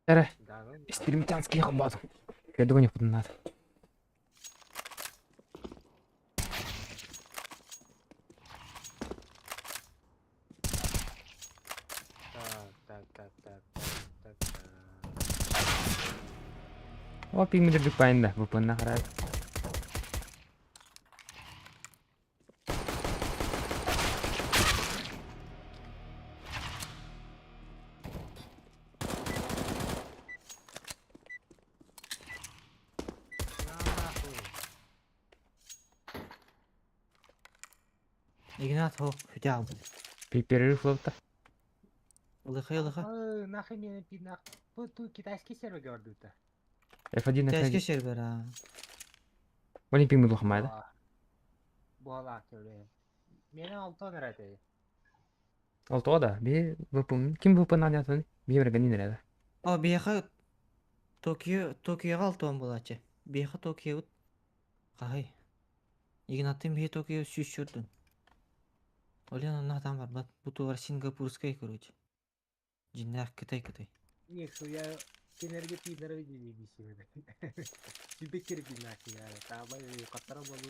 Эрэ, стримтянский хамбаатым. Кэдуган япытыннаат. О, пиңмидердик байында, бупунна харай. Игнат хо хүтэ аалбыт. Перерыв ылта. Ылыхай ылыха. Нахуй меня пинах. Ту китайский сервер говорит. F1 Китайский F1. сервер а. Оны пиңмид улахамайда. Буолаах көрө. Мени алтон эрэ Ол тоҕо да, би VPN ким VPN анятын би бергенин эрэ. О биэхэ Токио Токиоҕа алтуон буолааччы. Биэхэ Токиобут хаһый? Игнаттыын биһи Токио сүүс сүүрдүн. Олен онно хатаан барбат. Бу туора Сингапурскай короче. Дьиннээх Кытай Кытай. Нихуя кинерге пидоры дии Сүбэ кирбинахия таабай каттара болу.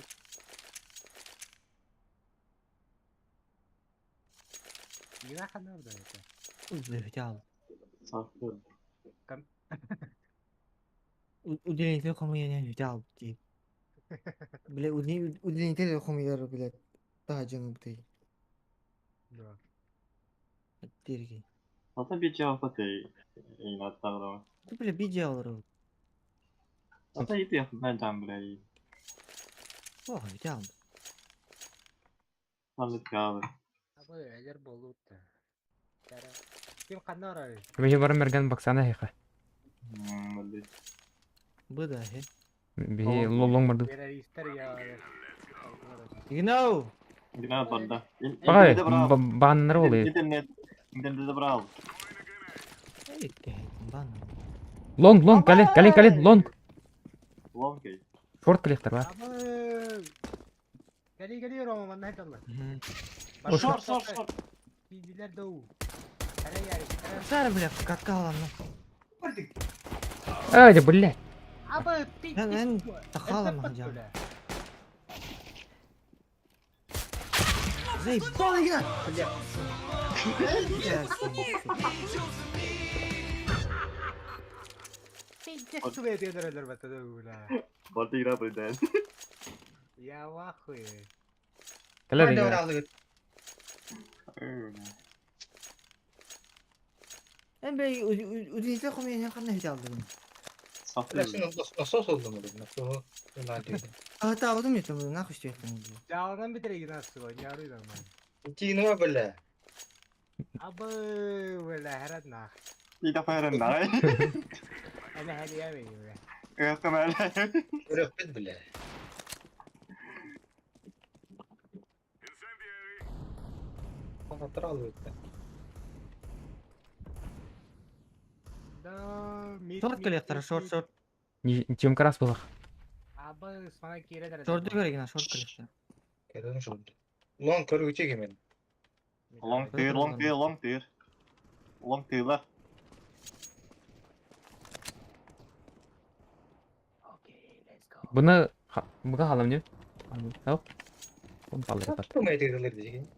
Игра ханар да это. Үлбүтэ Сахтыр. Кам. Уделитель хомуйан үтэ албыт дии. Бile уделитель хомуйар биле таһа дьону бутый. Да. Дирги. Ата bir cevap değil. İnatlar Бile bir cevap Ата ити ben там бля. О, үтэ албыт. Там kaldı. Абы элер болут. Ким ханар Мен барым мерген баксана хеха. Hmm, Бу да хе. Би лолоң барды. Террористер я. Игнау! Игнат барда. Багай, баннер болы. Интернет. Интернет брал. Эй, бан. Лонг, лонг, калин, калин, калин, лонг. Лонгей. Шорт калихтар бар. Абы. Кали кали Рома манна айталла. Шор, шор, шор. Пиздилер доу. Кара ярик. Сара, бля, катка аламын. Ай, да блядь. Абы пи. Мен мен тахаламын жан. Заебал Игнат! Бля. Пиздец түбэ дедерелер бата да. Барда игра бля. Я в ахуе. Калер. Мен бля уделитель хомуйан ханна үтэ алдым. Сахтыр. Насос oldu mu dedim. Nasıl? А, та, вот мне там нахуй что это. Жаалынан битер Игнат суга, ярый да ман. Тигнема бля. Абы бля харат нах. İyi defa herhalde. Эме хәлия бе. Evet, Öğretmen бля. Anahtarı alıyor. Да, мид. Шорт калихтар, шорт, шорт. Чем крас булах. Абы смана кире Шорт керек Игнат, шорт калихтар. Көрүн шорт. Лон көрүгү чеги мен. Long тыр, long тыр, long тыр. Long тырлар. Окей, let's go. Бұны бұға халам не? Хоп. Оны қалдырып ат. Ким айтылыр деген.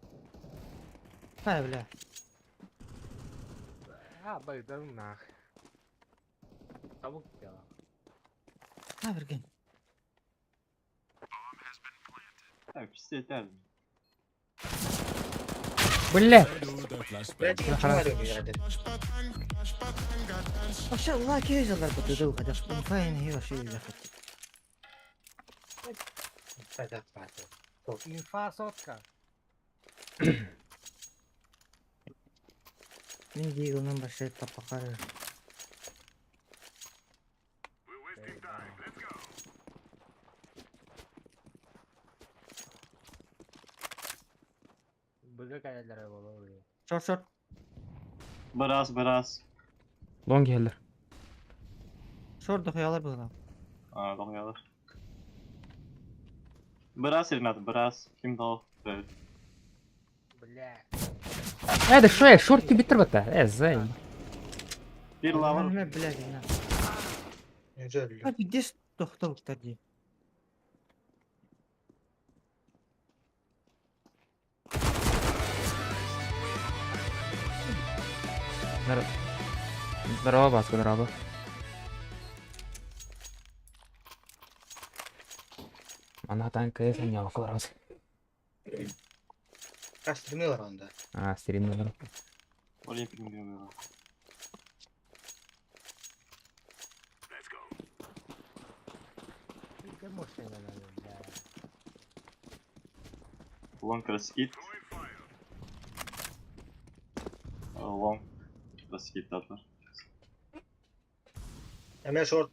Ай, бля. Абы да нах. Табук я. А, берген. Так, pis yeter. Бля. Вообще, лаки жалар бу деді қадақ. Файн хи вообще захот. Инфа сотка. Мен дейгілмен башы тапақар. Быга калелер болу. Шорт, шорт. Biraz biraz. Лонг келер. Шорт дохуялар бұғына. Aa, long yalar. Biraz Renat, biraz. Kim daha? Evet. Бля. Э, да шо, шорт битер бата. Э, зай. Bir lower. Нэ, блядь, на. Неужели? А где тохтолуктар дии? Здорово, Баска, здорово. Ана танка саньяоколорос. А, стримилар онда. А, стримилар. Олимпик diyorum. Long raskit. Long raskit atlar. Эмэ short.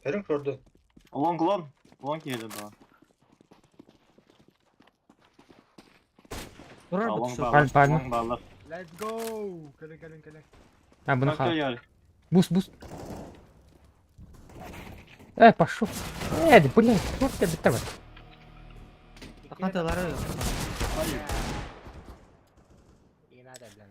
Көрүҥ шорду. Long long. Long geldi daha. Турар Long бут bağlar. Palm, palm. Long bağlar. Let's go! Кэлин, кэлин, кэлин. А, бұны Kanka ха. gel. Boost, boost. Пошел. Да, блядь, вот ты давай. Хаталары. Hayır. И надо, блин.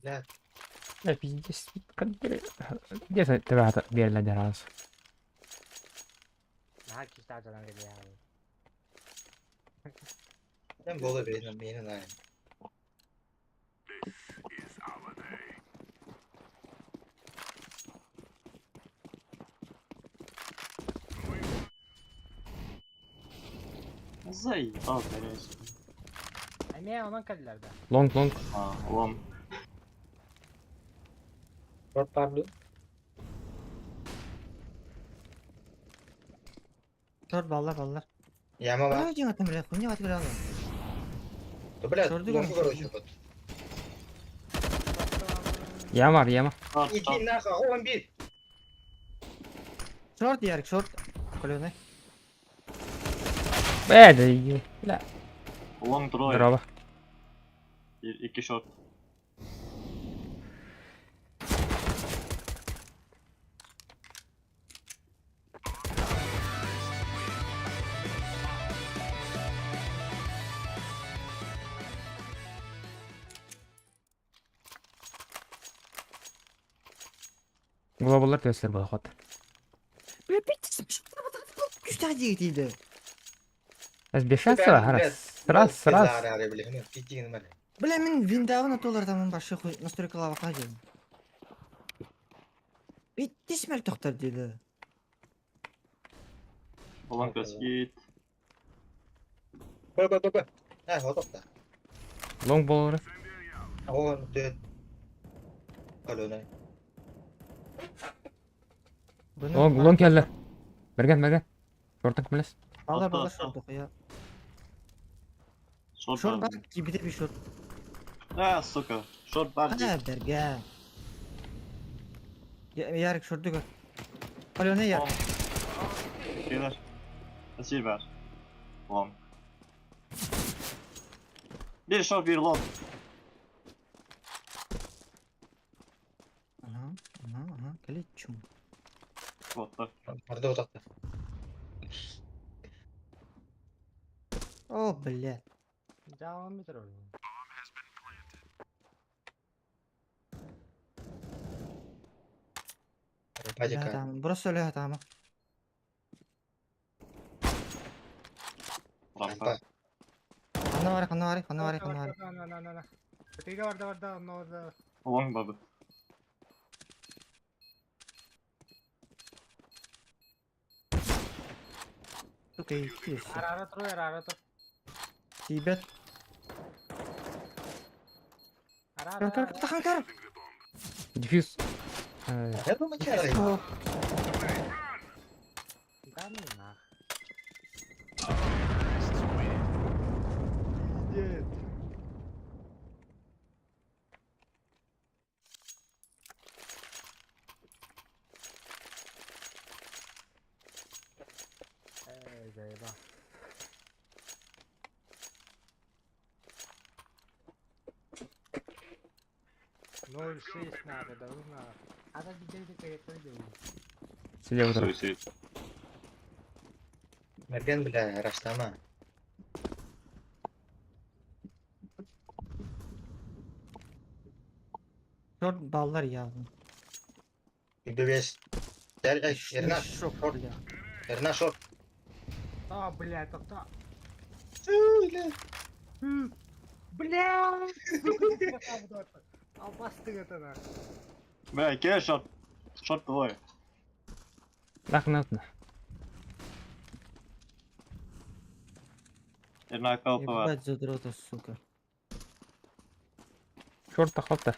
Блядь. Пиздец. Где ты биэрлэдэр раз? Наһаа киһи дьонон кэлиэҕэ. Мен бола бэйнэ миэнэ наайын. Заебал, конечно. Эмиэ онон кэллилэр да. Long, long. А, long. Short баар дуу? Шорт баллар баллар. Яма баар. Ай, дьиҥ атын блядь, хуйня аты блядь. Да, блядь, Шорду лонгу көрүҥ. короче вот. Яма, яма. Short, Иди short. нахуй, он бит. Шорт, Ярик, шорт. Каленый. Да иди. Бля. Long трое. Здорово. Bir, iki short. Глобаллар төслөр болохот. Бля, пить, күстәк дигән Сбешаться? Раз, раз, раз. Бля, мин виндавын атолардан башы хуй настройкалап кайдым. Бит мел токтор диде. Long raskit. Б, Б, Б, Б. А, вот да. Long болор. Он дед. Каленый. Long, long келді. Берген, берген. Шортың кімлес? Баллар баллар Атта, шорт я. Short Шорт var. бар, кибите bir шорт. А, сука. Short var. Ана берген. Ярик шорту көр. Каленый Ярик. Long. Beyler. Nasıl var? Long. Bir short bir long. Ага, ага, ага, кэлэ чум. Botlar. Барды отакта. О, блядь. Дьаамын бүтэр олорон. Пазика. Там, бросили там. Rampa. Ханна бар, ханна бар, ханна бар, ханна бар. На, на, на, на. Тыга барда барда, онно барда. Long бабы. Сука, икки. Арара тур, арара тур. Тибет. Арара. Көр, көр, тахан көр. Диффьюз. Я думаю, чарай. Ебаный нах. Пиздец. Эй, заебал. 0,6 надо, да ну нахуй. А так где ты это делаешь? Сидя утро. Суицид. Мерген, бля, раштама. Short ballar ya. Бебес. Ерна, Шок, шорт. бля. Ерна, шорт. А, блядь, тоқта. Бля. Бля! Албасты это нахуй. Бля, кел шорт. Шорт двое. Нахрен надо. Ерна калпа бар. Ебать задротов, сука. Шорт тахалта.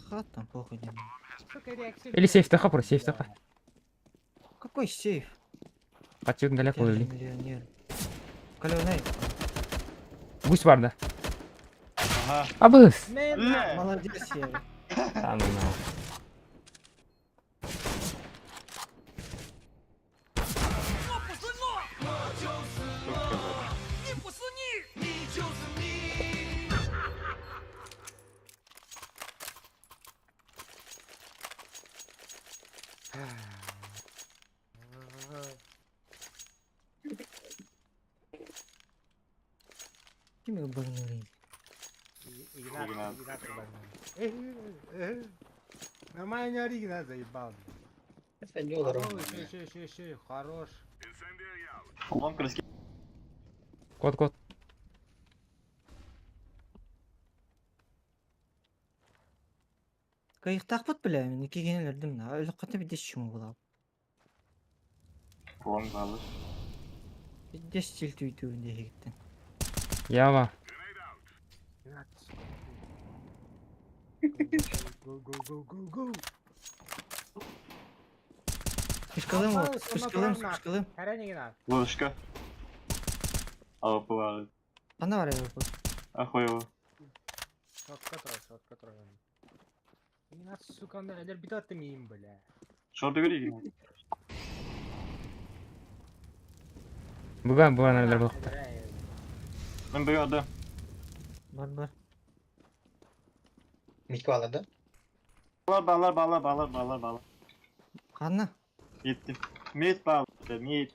Хат там похуй не. Сука, реакция. Или сейф таха про сейф таха. Какой сейф? Качыгын далек Я же қойылы. миллионер. Каленай. Гусь бар да. Ага. Абыс. Мен Бля. Молодец, я. Та ну нахуй. Сука, бля. Ким ебанули? Игнат, Игнат. Игнат ебаный. Нормально Игнат заебал. Это не удар. Ой, еще, еще, еще, хорош. Лонг раски. Кот кот. Кайықтақпыт бля, мен кегенелердім на. Өлі қата бидес чуму болап. Лонг балы. Бидес стил түйдүгүндө хегиттен. Яма. Игнат, сука. Go, go, go, go, go. Кышкалым Апа, вот, кышкалым, самоправна. кышкалым. Хәрән Игнат. Лодочка. АВП бар. Ана бар я Ахуево. Шотка трой, шотка трой. Игнат, сука, анда әлер бит аттым им, бля. Шорты бери. Буга буга нелер бұл. Мен бригада. Бар бар. Митка алады. Балар, балар, балар, балар, балар, балар. Қана? Еттім. Мид балар, мид.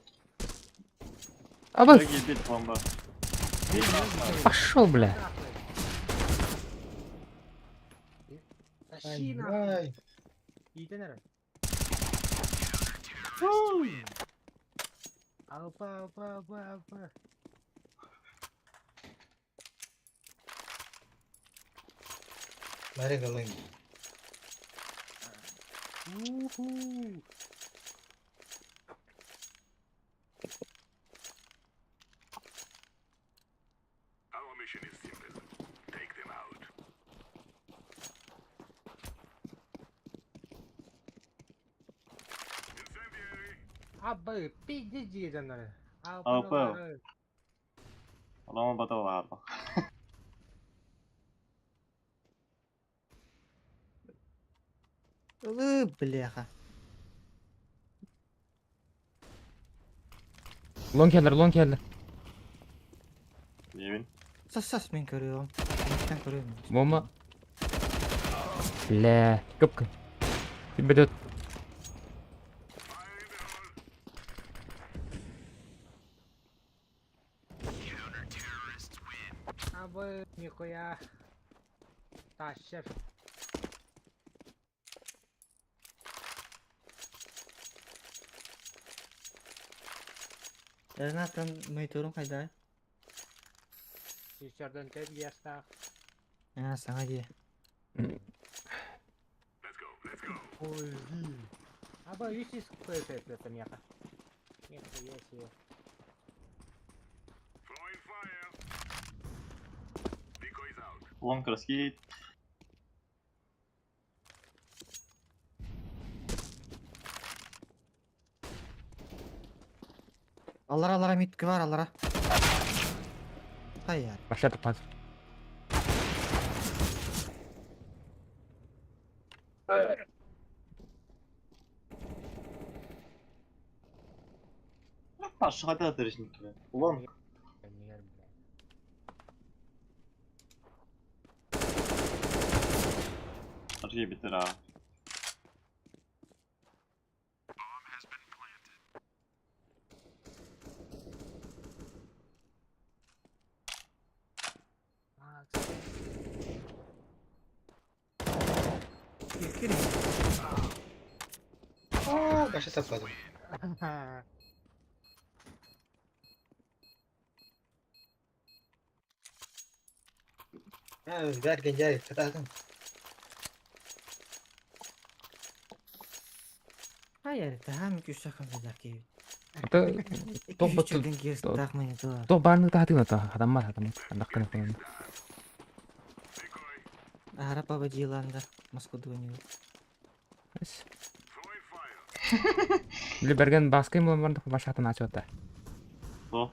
Абыс. Бит бомба. Мид балар. Пошел, бля. Тащи нахуй. Ай, Ийтен әрі. Алпа, алпа, алпа, алпа. Мәрі қалайын. Уху. Абы, пиздец дедіңдер. Алпа. Adama bata var. Ылы, бляха. Лон келдер, лон келдер. Евин. Сас сас мен көрüyorum. Мен көрüyorum. Бомба. Бля. Көпкін. Бедет. Абы, нихуя. Тащер. Ренатан мониторун кайда? Сүйсерден тез ястақ. А, саңа де. Ой, Абы, юсис кпп это меха. Нихуя себе. Лонг раскид. Аллара аллара митки бар аллара. Хайа. Башта туппат. Aşağıda da şimdi. Ulan Кэннигэр, бля. arıyı bitir ha. А, Кири. Aa, başa sapladım. Ha, ver gel кататын. Хайа, таһаам күссе хамсадар киһи. Это Тоқ Икки бытты- үчүгэн киирстээх монитор. то барны таһатын ата адаммар адаммар андактан қойын. Аһара победиланда Москвада ойнуур. Били берген баскай болан барды башатын ачып ата. До.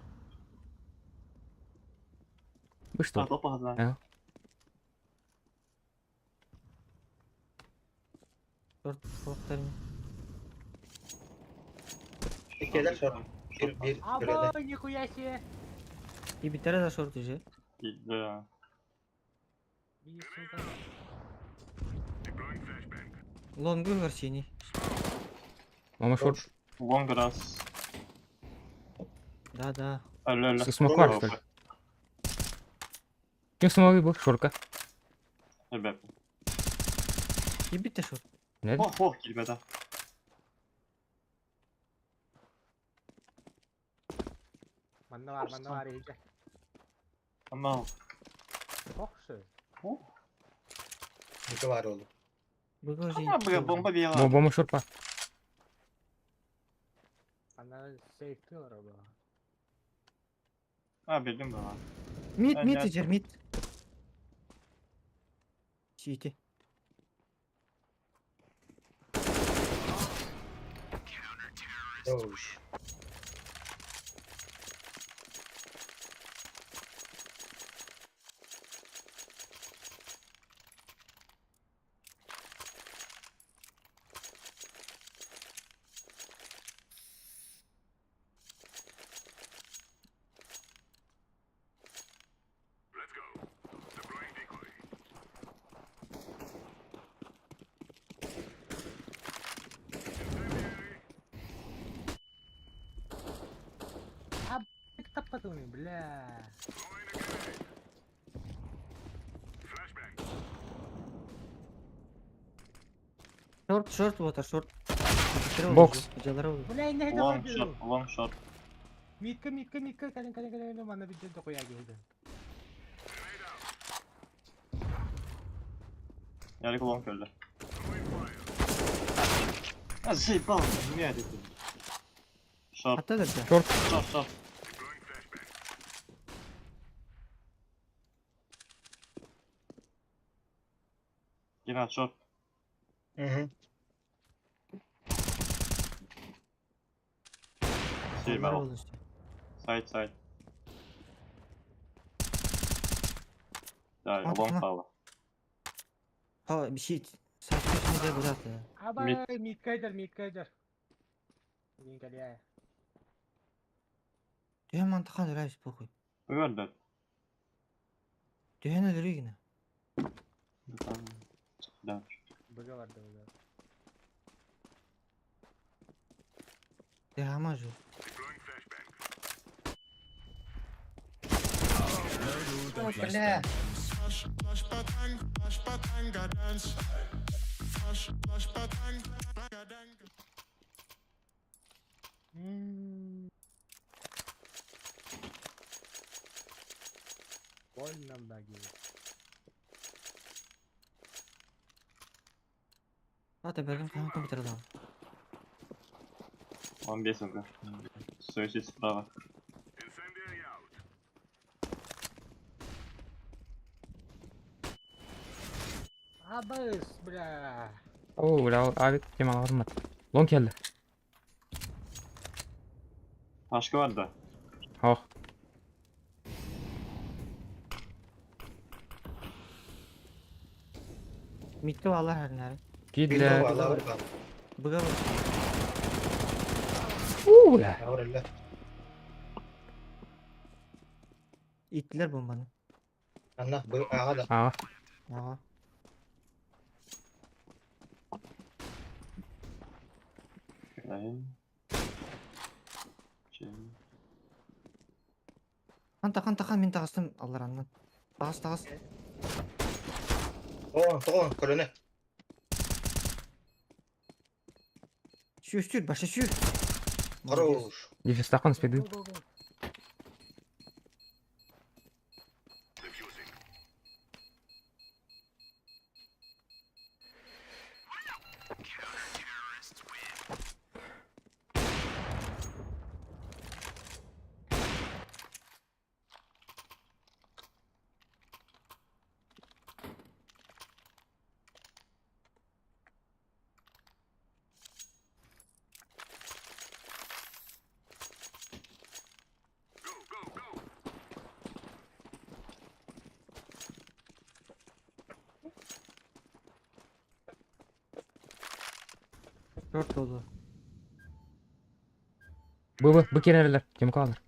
Бу что? Ha topa hazır. А? Төрт құлақтарым. Иккилэр short. Bir bir görede. Абой, нихуя себе! И биттэрэ да шорт уже. Да. И, сука. Лонгу горчини. Мама шорт. Long grass. Да, да. Öyle öyle. Смок var что ли? Ким смоги был? Шорка. Evet. И битте шорт. Не? Oh oh girmeden. Манна бар, манна бар, иһирдьэ. Ama Ох, шы. oh. Ника var oğlum. Бу уже. Ama bu bomba bir yalan. Бома шорпа. Манна сейфти олорор буолла. Ha bildim ben. Мид, мид Понятно. ижер, мид. Сити. Doğru. Таппатыҥый, бля. Шорт, шорт, вот, а шорт. Бокс. Бля, иннэ Long да shot, long shot. Митка, митка, митка, кэлин, кэлин, кэлин, манна бүттэн токуйа киһитин. Yarık long öldü. Ha zıbal. Ne dedim? Short, Hatta да. Шорт. short, short. Yine short. Hı hı. Şey ben. Side side. Да, Ага. long sağla. Ха, бишит. Сатып не булат. Абай, митка идар, митка идар. Мин кэлиэ. Төһөн мантахан өрөйс похуй. Öldü. Төһөн өлөрүй гинэ. Да. Быга барды, быга. Төһама жу. Бля. Больно многие. Ата берген хаан компьютер да. Он бесенка. Суицид справа. Абыс, бля. О, бля, авик тем алғызмат. Лонг келді. Ташка бар да. Ох. Митке балар хәрнәре. Кидлер. Лавр бар. Быга бар. Уу, бля. Лавр элле. Иттилер бомбаны. Анна бу ага да. Ага. Ага. Кэлэйин. Чем? Хан тахан тахан мин таҕыстым аллараннан. Таҕыс таҕыс. Тоҕон тоҕон көлөнө. Сүүр сүүр баша сүүр. Молодец. Хорош. Дефистакон спиды. Go, go, go. Dört dolu. Бу бу бу кирелер. Ким калар?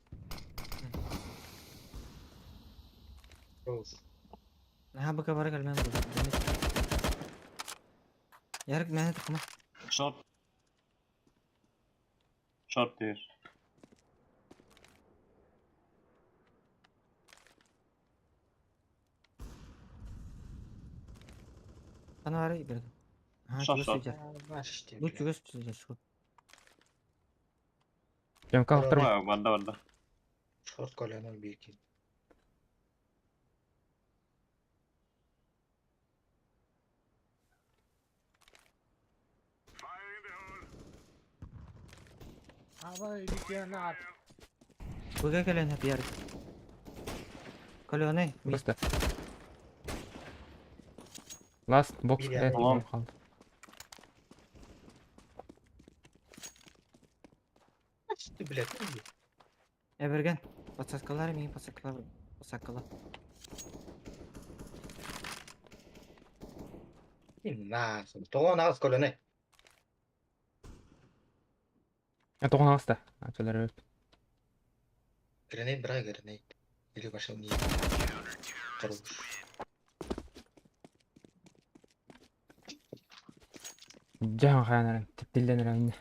Хорош. Наһаа быка бара кэлмэн буолар. Ярык мээнэ тахма. Short. Short диир. Ана бары бер. Ха, Шорт, чугас шорт. сылдьар. Баш Бу чугас сылдьар шорт. Ким калар? Ой, барда барда. Шорт көлөнө бир кин. Аба, идите на. Быга кэлэн хап ярык. Көлөнөй. Просто. Last box. Бир Э, Long. калды. Ты блядь. Эберген. Подсадкалар миин подсадкалар. Подсадкалар. На, тоҕон аҕыс көлөнө. Я тоҕон аҕыста. Ачалар өп. Гренейд бра гренейд. Или пошел не. Хорош. Жахан хаянаран типтилленер инне.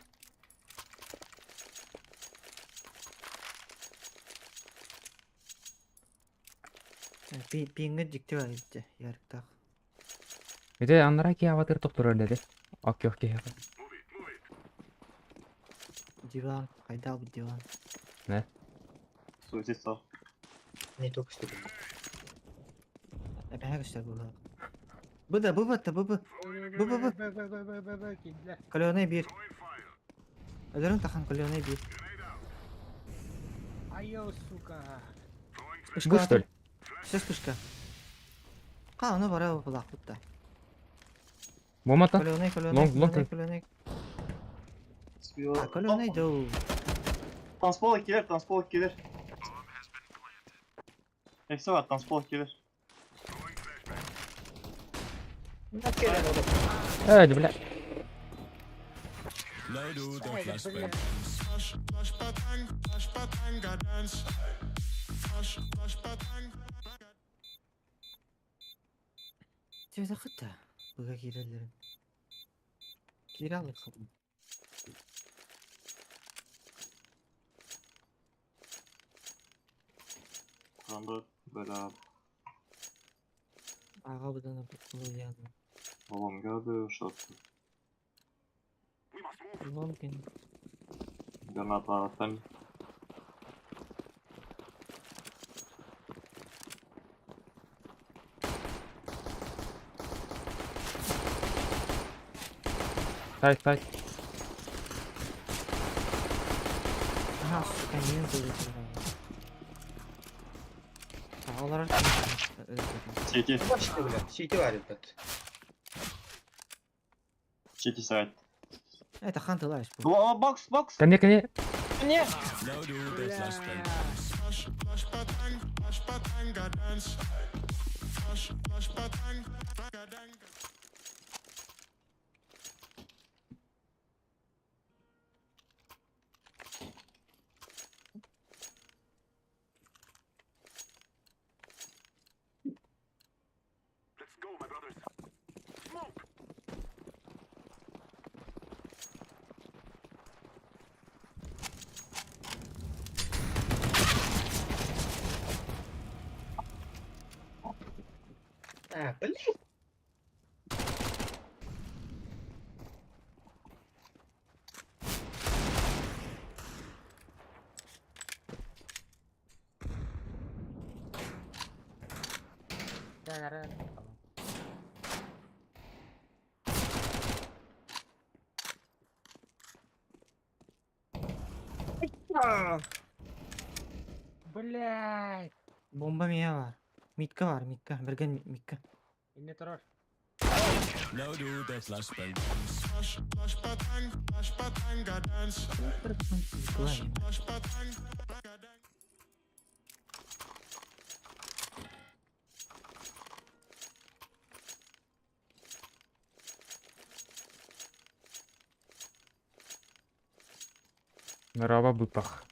Пиңге дикти бар итте ярыктаах. Ите аннара ки аватыр тохторор деди. Окей, окей. Диван, хайда бу диван. Суицид сол. Не только что. Эбэһэ көстөр бу. Бу да бу бу бу бу. Б, б, б, б, б, б, б, б, киирдилэр. Көлөнөй бир. Өлөрүн тахан көлөнөй бир. Айо, сука. Бу что ли? Все вспышка. Ха, ону бара булаахпыт да. Бомата? Көлөнөй, көлөнөй, Лонг, лонг. көлөнөй, көлөнөй. А, көлөнөй доо. Танцпола киирэр, танцпола киирэр. Эксе бар, танцпола киирэр. Э, бля. Ой, бля. Тебе хыта. Быга киирэллэрин. Киирэ алык. Куранды бля Ага будан булуяны. Балам geldi, short. Лонгин. Граната аттан. Сайт, сайт. Аха, сука, мен зөлөтөр. Олар Сити, Баш ты, блядь. Сити бар этот. сити сайт. Это хан тылаешь бу. О, бокс, бокс! Кәне, кәне. Не! А, блин. Блядь! Бомба мия бар. Митка бар, Митка. Берген Митка. Инне турар. Раба быпах.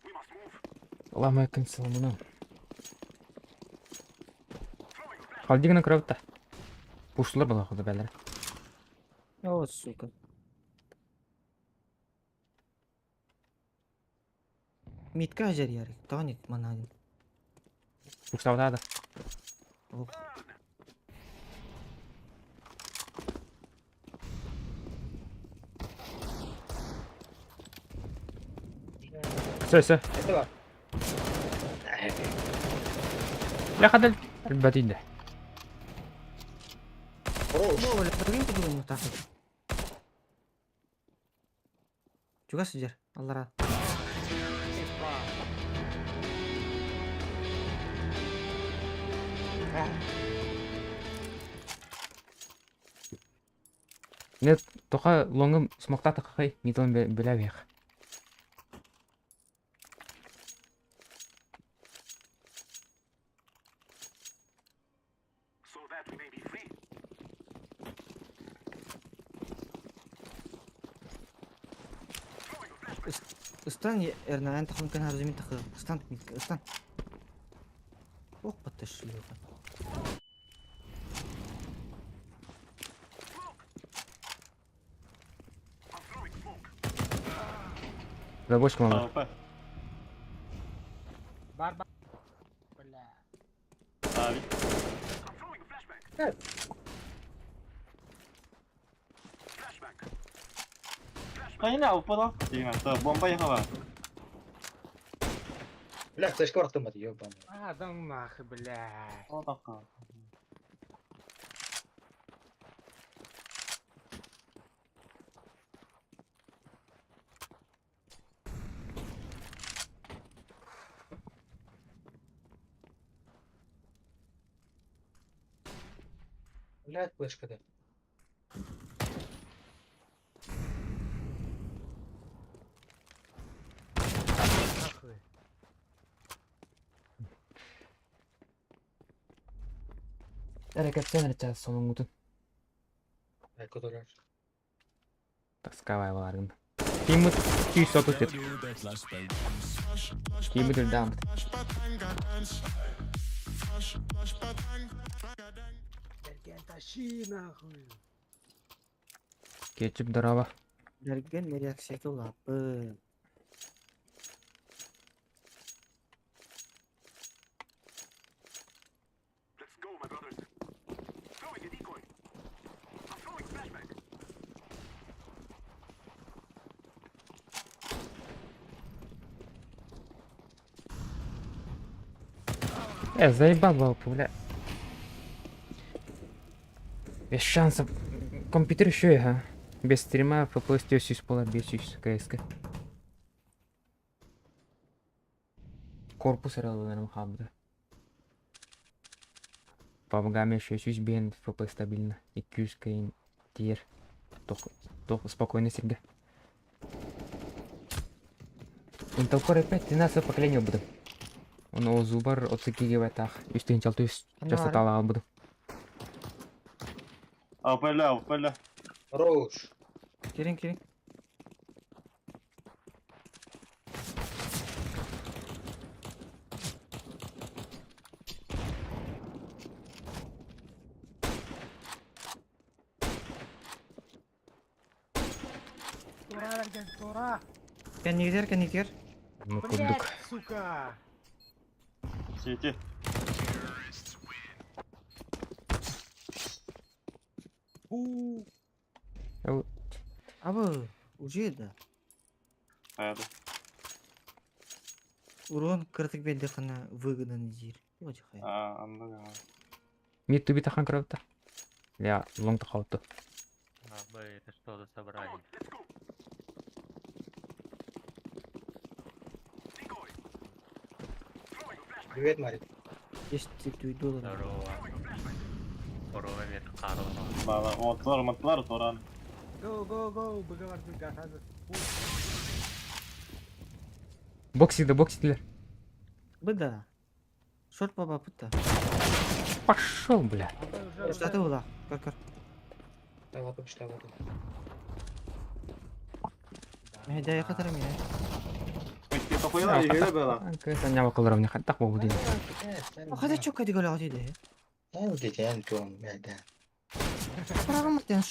Ламай консолмуна. Халдигна кровта. Пушлар была худа бәлер. О, сука. Митка жер ярик. Тонит манадин. Пуштавда да. Ох. Все, все. Этого. Ля хадал. Батинде. Хорош. Бо, бля, берген кудугун тахы. Чугас жер. Аллара. Нет, тоха лонгым смокта тахай, митон белявех. Ыстан эрна эн тахын кэн харзымин тахы. Ыстан Митка, ыстан. Ох, поташлюха. Забочка мама. АВП. Бар бар. Бля. Abi. Yine AWP lan. Değil Bomba yakala. Бля, флешка барахтым бат, ёбаный. А, да нахуй, блядь. 10 dakika. Блядь, флешка да. Нахуй. Әрәкәттен рәтә сонуңутун. Бля, кудалар. Таскавай баларгын. Кимут күй соту тет. Кимут дамт. Берген тащи нахуй. Кетчуп здорово. Берген реакция лапы. Заебал был, бля. Без шансов. Компьютер еще и, га. Без стрима FPS 100 пола без КСК. Корпус реланерм хабда. Пабгаме еще сюз бен FPS стабильно. И кюска тир. Тох, тох спокойно сирге. Intel Core i5 13 поколение ылбытым. Ону озубар 32 гигабайтаах 3 6 частоталаах ылбытым. АПЛ, АПЛ. Роуш. Кирин кирин. Тура, дэн, тура! Кэннигитэр кэннигитэр. Ну Блять, курдук. сука! Сити. Абы, уже да. Хайда. Урон кыртык биэрдэххинэ выгодан диир. Туох А, анныга. Мид туби тахан көрөбүтэ. Я лоҥ тахалты. А, Б, это что за собрание? Привет, Марик. 10 долларов. Здорово. Здорово, мет Карло. Бала, оттар, маттар, торан. Go, go, go, быгавар быгахазы. Боксида, боксидлер. Быда. Шорт баба пытта. Пошел, бля. Штаты була. Көр көр. Давай, побеждай, воду. Мэйдэ катар меня. Тохуйла, үйгеле бала. Кыыс анньабакаларым не хаттах буолбут ини. Хата чөккө дигөл ати де. Ну, дитян, тон, да. Прагам тен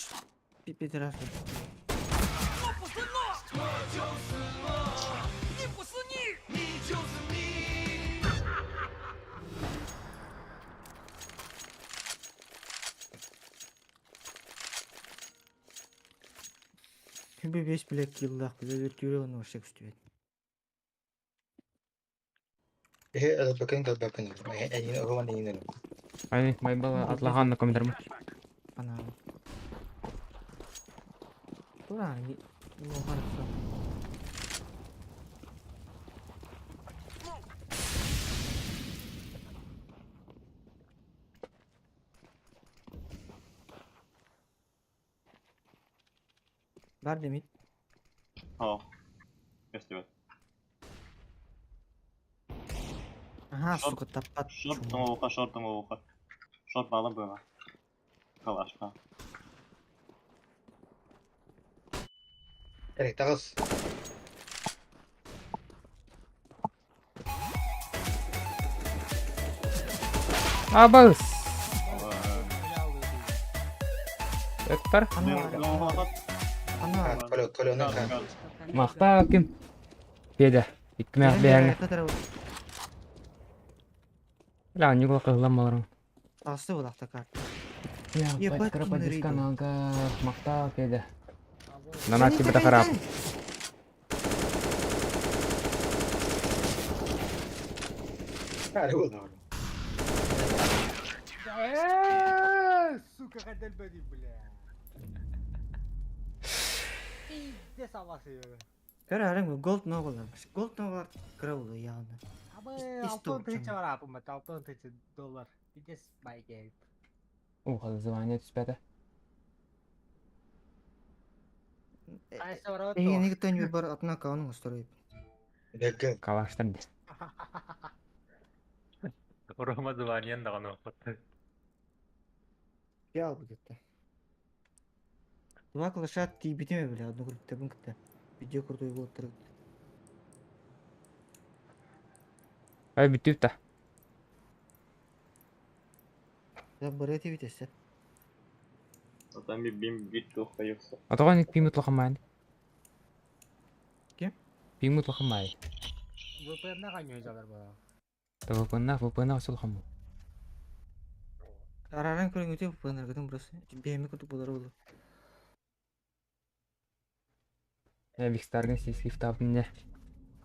пипетер. Күбі бес білек киллах, біле өтүрі оны вообще күстүбет. Бакын, бакын. Один, Роман, один. Ай, майбала атлаганна комментарий. Ана. Тура, не хорошо. Бар демит. О. Көстүбөт. Ага, Шорт. сука, таппат. Шорт тоңолука, шорт тоңолука. Шорт бала была. Калашка. Эрик, тагыз. Абыс! Эттар. Ана. Колё, колё, на Махта ким? Педа. Иккимэх бэйэҥ. Бля, ньугла кыһыллан баларым. Тасты булакта карта. Бля, Ебать, кыра киндер поддержка иду. налга махта педа. Донат тебе харап. Сука, хотел бы, бля. Пиздец, аласы. Көр арың голд ноголар. Голд ноголар кыра болду яғына. Абы, Пиздец алтын тысяча толчан. бар апым, 6000 доллар. Пиздец, байке. О, звание түспәтэ. Қайсы бар Эге неге төн бар атына каунун устроит. Беги. Калаштар ди. Рома звание даҕаны оппот. Пиал будет. Два калаша тибитеме бля, одну группу табын кытта. Видео крутой болот турат. Ай, бүтүп та. Я бары тибитесе. Там бим бит тух кайыкса. Атаҕан ик пимут лахамаан. Ким? Пимут лахамаай. VPN на каню жалар бала. ВПН, ВПН сулхаму. Араран көрүнгүтө пыныргытын просто. Бэми кутуп болор болу. Э, Викстаргын сис лифтабын не.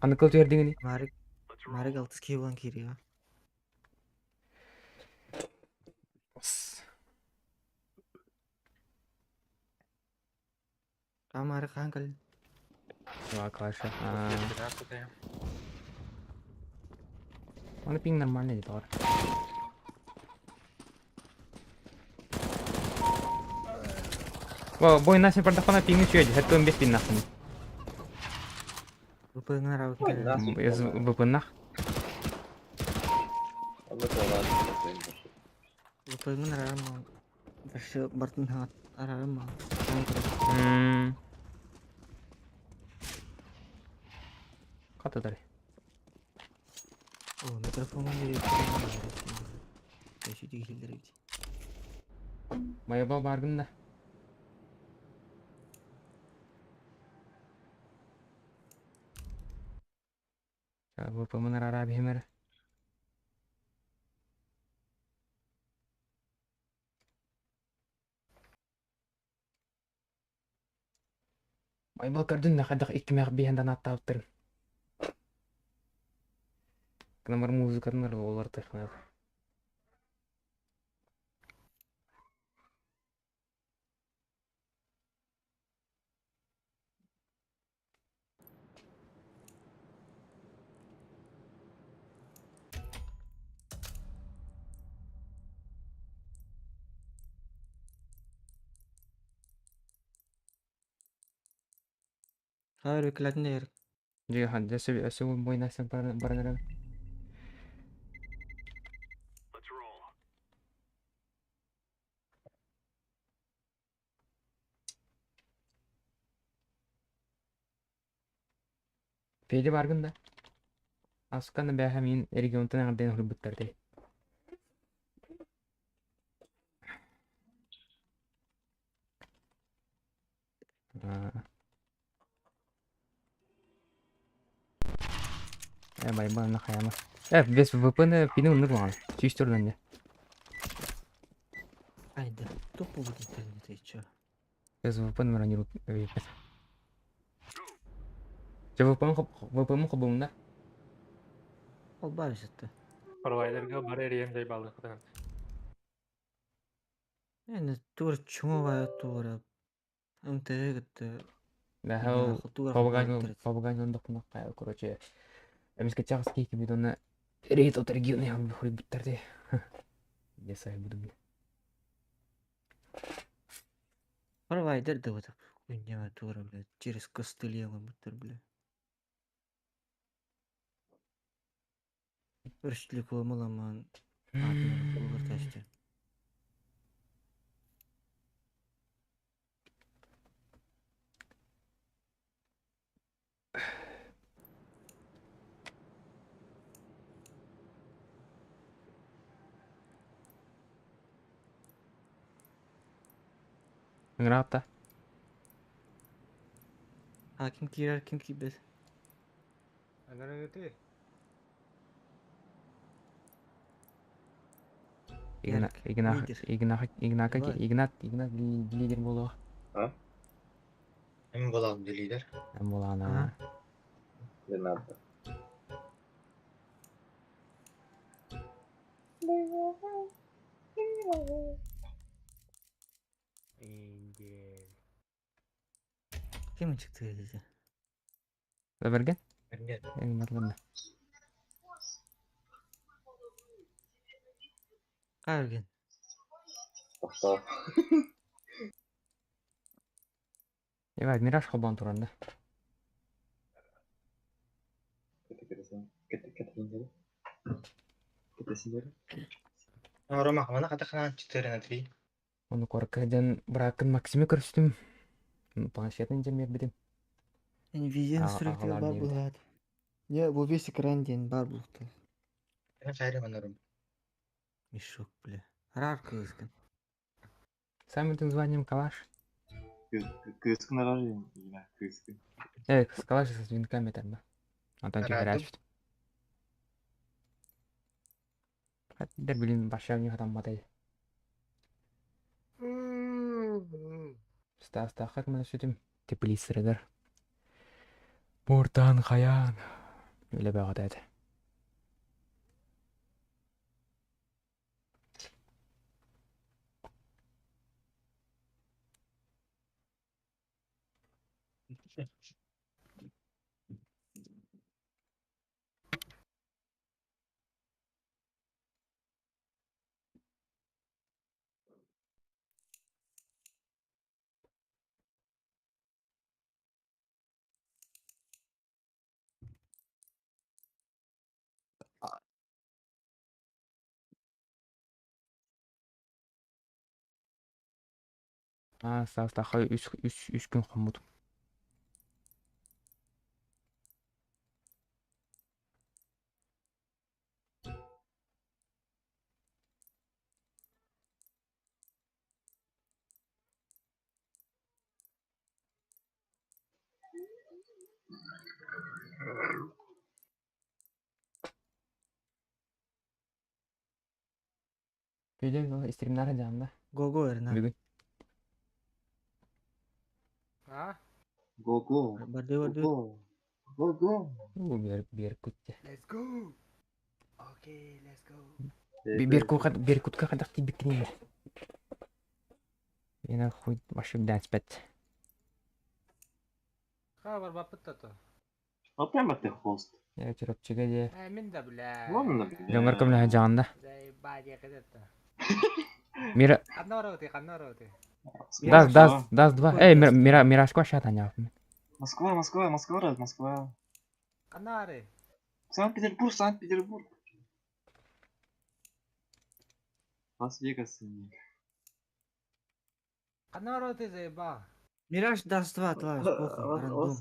Аны кыл түердиңини. Марик Марик алтыс кей болан кирига. А Марик хан кал. Два калаша. А, 12-е. Аны пинг нормальный дейді бар. Во, бой насин бардахана пинги чуйди. Хәтта 15 пин нахын. ВП ВП-ҥа арабыт ВП-нах. ВП-ҥын арарым Вообще бартын арарым Хатыдар. О, микрофон Майба баргын да. ВП-мын арара бихимер. Майбал көрдүн да хайдах иккимэх биһэн данааттаабыттарын. Кынамар музыкатын олар тыхнар. Хайыр үкілетін ер. Дьэ, дьэ сөбү буойнасан баран эрэн. Федя баргын да. Асканы бэһэ мин регионтан арден хурбуттар дей. Э, байба на хаяма. Э, без ВП-ны пины уннук маған. Сүйіс түрден де. Айда, топ будет интернет еще. Без ВП-ны бронирут. Че ВП-м хобум да? Ол бар жытты. Провайдерга бар эрийэн дайбалык кытан. Эне тур чума бая тура. МТ гытты. Да, хау Пабаган докуна короче. Эмиске чагыс кейки бидона рейд от региона я хуй буттарды. Я сай буду. Провайдер да вот хуйня тура, блядь, через костыли буттар, бля. Өршлік омыламан. Атын тәшті. Ңырапта. А ким кирер, ким кибет. Анарыгыты. Игна, Игна, лидер. Игна, Игна, как Давай. Игнат, Игнат лидер болу. Эм буолаҕын дии лидер. Болана. Не надо. Индия. Ким çıktı dedi. Берген? Берген. Эң батланды. Арген. Тоқтоо. Эва, Мираж хобан туранда. Кете Кете Рома, мана хата ханаан чытырына три. Оны коркадан бракын Максиме көрүстүм. Планшетін жемер битим. Nvidia А- sürekli ағалар бар дейді. болады. Не, bu весь экран ден бар булықты. Эн хайры мана Ром. Мешок, бля. Арар кызгын. Сами названием калаш. Кыскын арар кыскын. Э, с калаш с винками там, да. Антон Радум. тихорячит. Хаттер, блин, баша у них там модель. Стас, как мы насүтүм? Теплицердер. Муртан хаян. Үле багат эт. Аа, саастаахха үс үс үс күн хоммутум. Видео стримнар дьаамда Го-го эрна. бүгүн. А? Go go. Барды Go барды. go. Go go. Уу бер Беркутте. Let's go. Окей, let's go. Беркутка Беркутка хайдах тиийбиккиний Мин хуй вообще дээнспэт. Ха барбаппыт да то. Опять ты хост. Ээ Чурапчыга дии. Э, мин да бля. Ладно, Дьоҥҥор бля. көмөлөһө дьаҕанда. Заебать, я это. Мира Ханна ороты, ханна ороты. Даст даст даст два. Какой Эй даст? Мира Мирашко шатаняппын. Москва, Москва, Москва, рад, Москва. Ханна ары. Санкт-Петербург, Санкт-Петербург. Лас-Вегас. Ханна ороты заеба. Мираж даст два тла, похуй, рандом.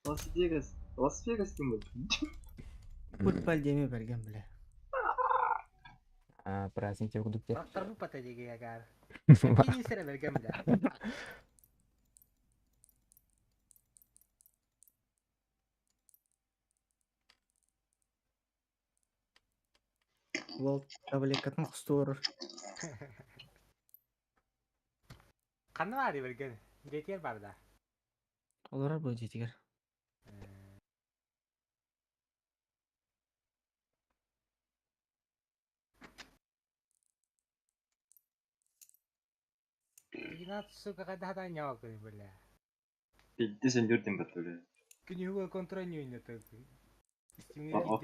Лас-Вегас. Лас-Вегас, ты Путь деме берген бля. Аа праздник тебе кудук те. Тарбу пата деге ягар. Кини сире берген бля. Лол таблеткатын хостур. Ханна ары берген. Жетер бар да. Олорор бу жетигер. Игнат, сука, когда танял, бля. Пиздец, дюрдем бля. Күнүгө контрольный ойнотор. О-о.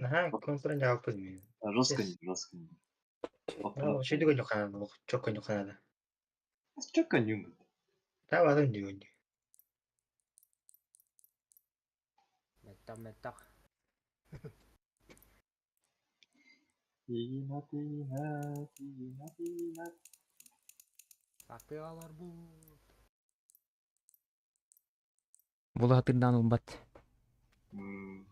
Наһаа контрольный аалпын мин. Жестко, жестко. Чөйдү көннү хаана, чок көннү хаана. Чё коню? Таабатын дүүн. Меттак, меттак. Игнат, Игнат, Игнат, Игнат. Сактыгалар бу. Була хатырдаан ылбат. М,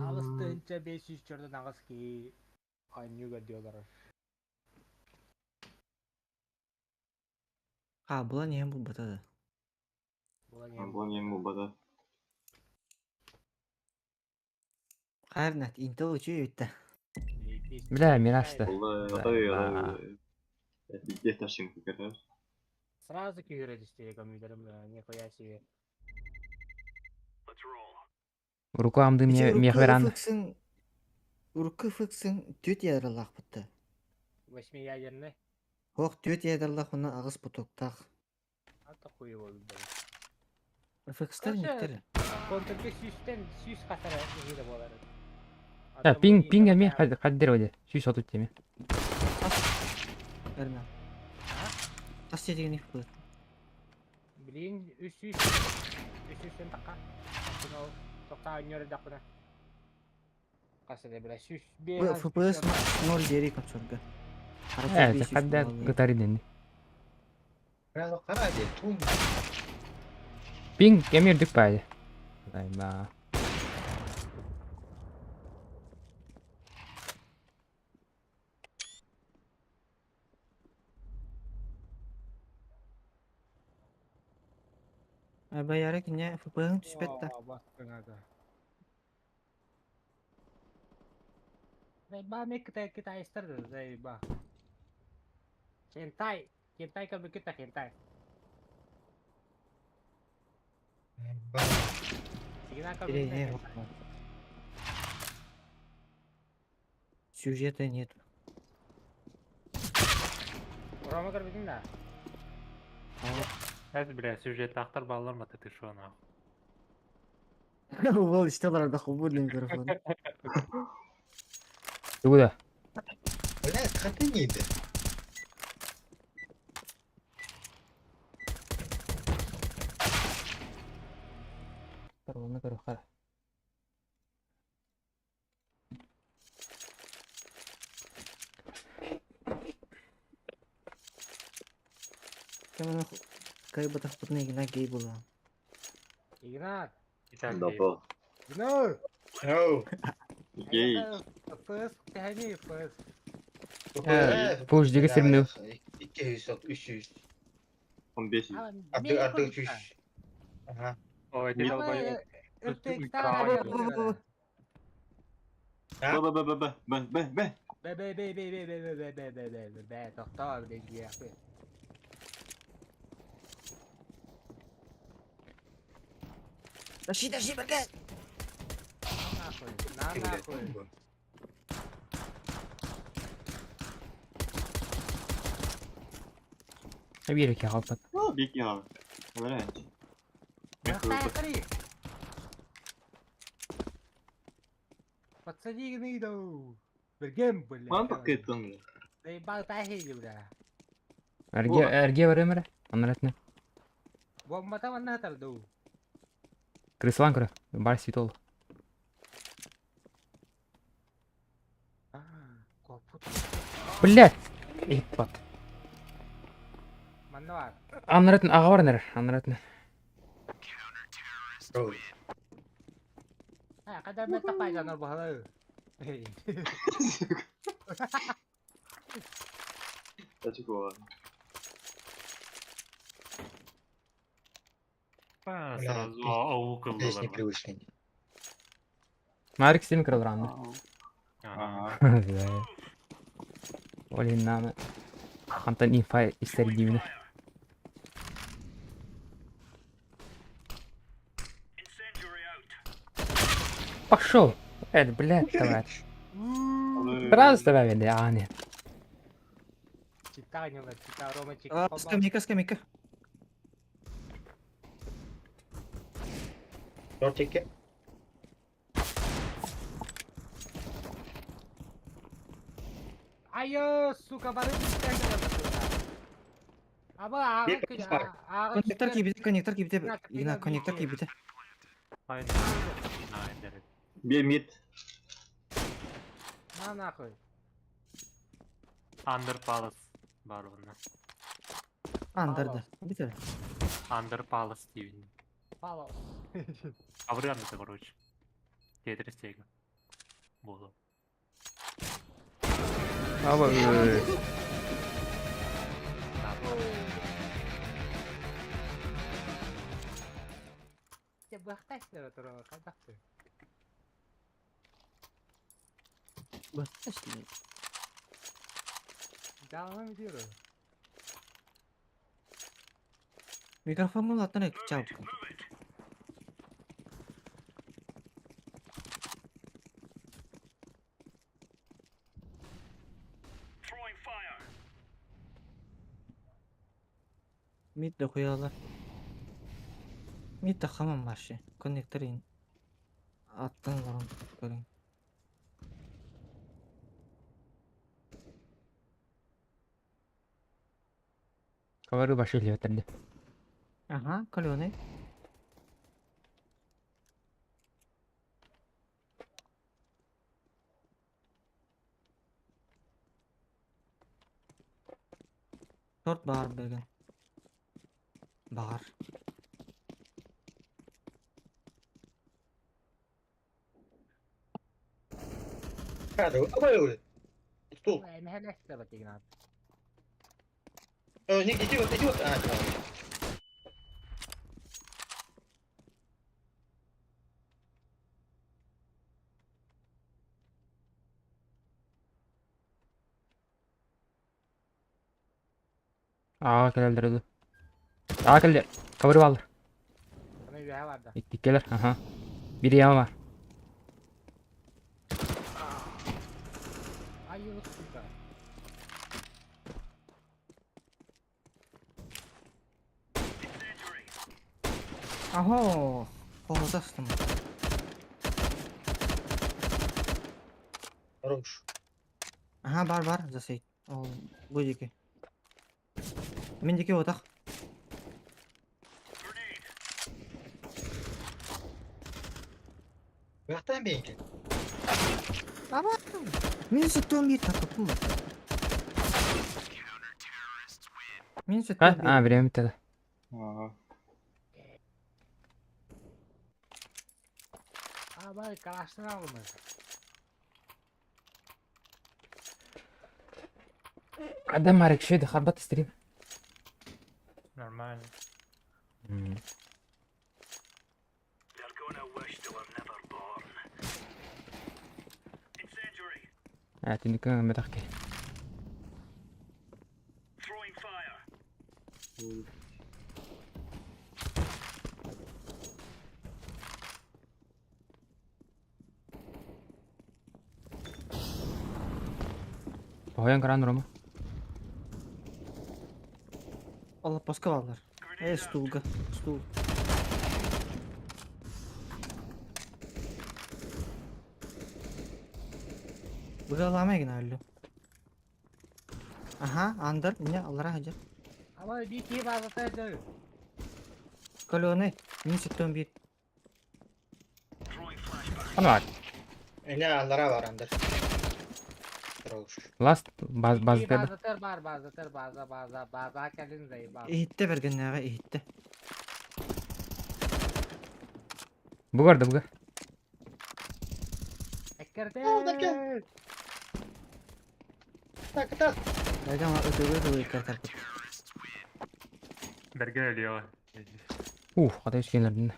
Алыс тыһынча 500 чордон аҕыс киһи оонньууга диолорор. А, була не бу бата да. Була не Бу не му бада. Хайрнат Intel үчүй бүтті. Бля, Мираж да. والله Да, طيب да. Пиздец ташин кукарар. Сразу күйрө түстү компьютерим, нихуя себе. Руку амды мне мехверан. Урукку фыксын төт ядралах бутты. Восьмиядерный. Хоқ төт ядралах оны ағыз потоктақ. Ата хуй болду. Фыкстар Короче, нектер. Контрге сүүстен сүүс катара киһи болар. Э, пинг пинг эми хаддер оде. Сүүс отут теме. Эрна. Ас деген их болады. Блин, үс сүүс үс сүүстен такка. Куно токта өнөр дакына. Касыда била сүүс бе. FPS 0 дери консольга. Э, хаддер гытари денди. Қара де, тун. Пинг эми үрдүк баайы. Айба. Баяры кине FPS-ын түспетті. Заеба ме китай китайстар да заеба. Хентай, хентай кабы кита хентай. Сигнал кабы кита хентай. Сюжета нет. Рома көрбүтүң да. Эс бля, сюжет ахтар баллар ма ты шо нахуй. Ол іште оларда хубур микрофон. Тугу да. Бля, хаты нейді. Паролны көрө хара. Ким ону кыайбатахпытына Игнат гей буолуоҕа. Игнат! Итак, Добро. Игнат! Оу. Гей. ФС, тэһэни ФС. Пуш диги сирмил. 200, 300. 15. Арды арды 300. Ага. Ой, ты Мид. долбоёб. Б Б Б Б Б Б Б Б. Б Б Б Б Б Б Б Б Б Б Б Б тохтоо диэхпит. Тащи, тащи, блядь! На нахуй, на Ты, блядь, нахуй. Биир киһи хаалбат. Биир киһи хаалар. Өлөр Подсади гниду. Бергем, блядь. Ман такыттын. Заебал тахили, бля. Эрге эрге барыам эрэ. Аннаратына. Бомбата манна тарду. Крысалаан көрө. Бар светол. Блядь! Иһиппат. Манна бар. Аннаратын аҕа баран эрэр. Аннаратына. Когда мен тапайдан баһалар. Сразу аук Здесь ыллылар. непривычный. Марик син кыралар анны. Ага. Ол иһин хантан инфа истэр диибинэ. Пошел! Это, блядь, товарищ. Сразу ставили, а нет. Скамейка, скамейка. Тортики. Айо, сука, бары Аба, Коннектор киирбитэ, коннектор киирбитэ. Игнат, коннектор киирбитэ. Бе мид. На нахуй. Андер Палас бар онно. Андер да. Битэ. Андер Палас диибин. Палас. Абырыан это, короче. Тетрис тега. Буолу. Аба, Микрофон аттан чабык. Мид да хуялар. Мид да хаман маршы. Коннектор ин. Аттан баран көрүң. Говорю, баши леветерди. Ага, каленый. Торт бар берген. Бар. Стул. Ник, иди вот, иди вот. А, Аға кэлэллэр Аға кэллэр. Кабыры баллар. Иккилэр, аха. Биир яма бар. Ахо, хоһутастым. Хорош. Аха, бар бар, засейт. Ол бу диэки. Мин диэки отах. Бяхтан бейки. Аба. Мин сөттөм биир таппыппын. Мин А, сөттөөх а, время тогда. Ага. Абай калашны алдым. Адам Марик шөйді харбат стрим. Нормально. А, түнүккө метахки. Поян кран Рома. Олоппоско бааллар. Э, стулга. Стул. Быгалама гына өллү. Аха, андыр, не аллара хажар. Абай bir ki bazı Колёны, мин сөттөн бир. Ана Эне аллара бар андыр. Хорош. ласт баз баз Bir деді. bazı бар bazı baza baza baza kelin dayı baz. Ихитте бергеннәгә ихитте. Бугар да бугар. Ekkerde. О, Так, так. Бергән өтөгө өтөгө картар. Берге ölüyor. Ух, қадай өскенлердин.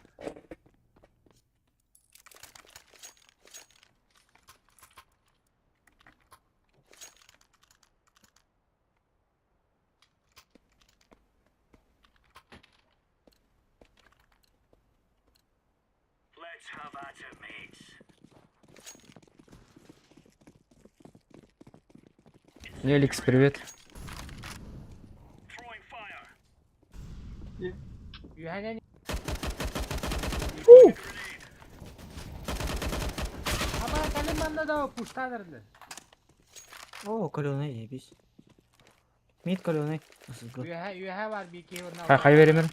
Неликс, привет. Yühenen. Абай kelin bende de puşta derdi. О, колёны ебись. Мид колёны. Асылгы. Yühe yühe var bir ki Хай хай беремер.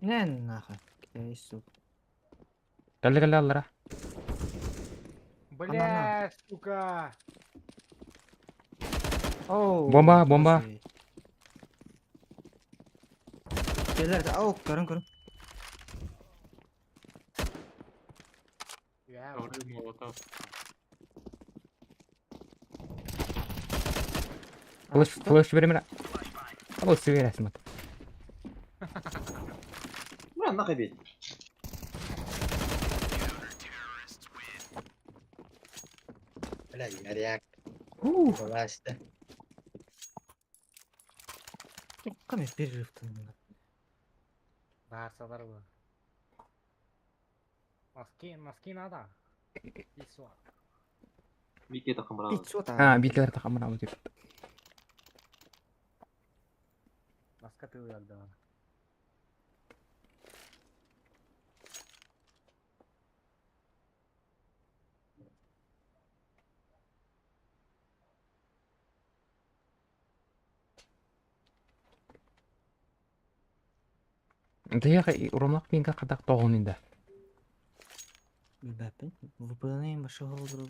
Не нахуй. Эй, сука. Кәлі кәлі аллара. Бля, сука. Оу. Бомба, бомба. Келер, ау, көрін көрін. Yühe var. Doğru molotov. Флеш, флеш беремер. Алло, сүйерәсің бат. Бля, нахуй бить. Бля, моряк. Ух. Власти. Каме перерыв тынды. Bağırsalar bu. Maske, maske nada. İswa. Бики такым брат. Пиццота. А, битлер тақамыр амы деп. Maske tığırdı bana. Дияға Ромлақ пинка қадақ тоғын енді. Билбәппин. VPN башы холдыру.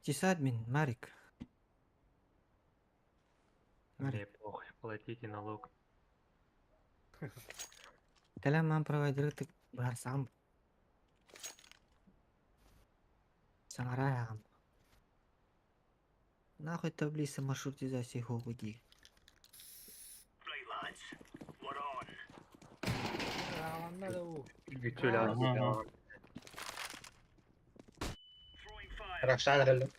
Сисадмин, Марик. Марик. Мне похуй, платите налог. Кәләм ман провайдер тик барсам. Саңара ягым. Нахуй таблица маршрутизации хугуди. Anla da u. Güçlü Ага. Рокшан релю.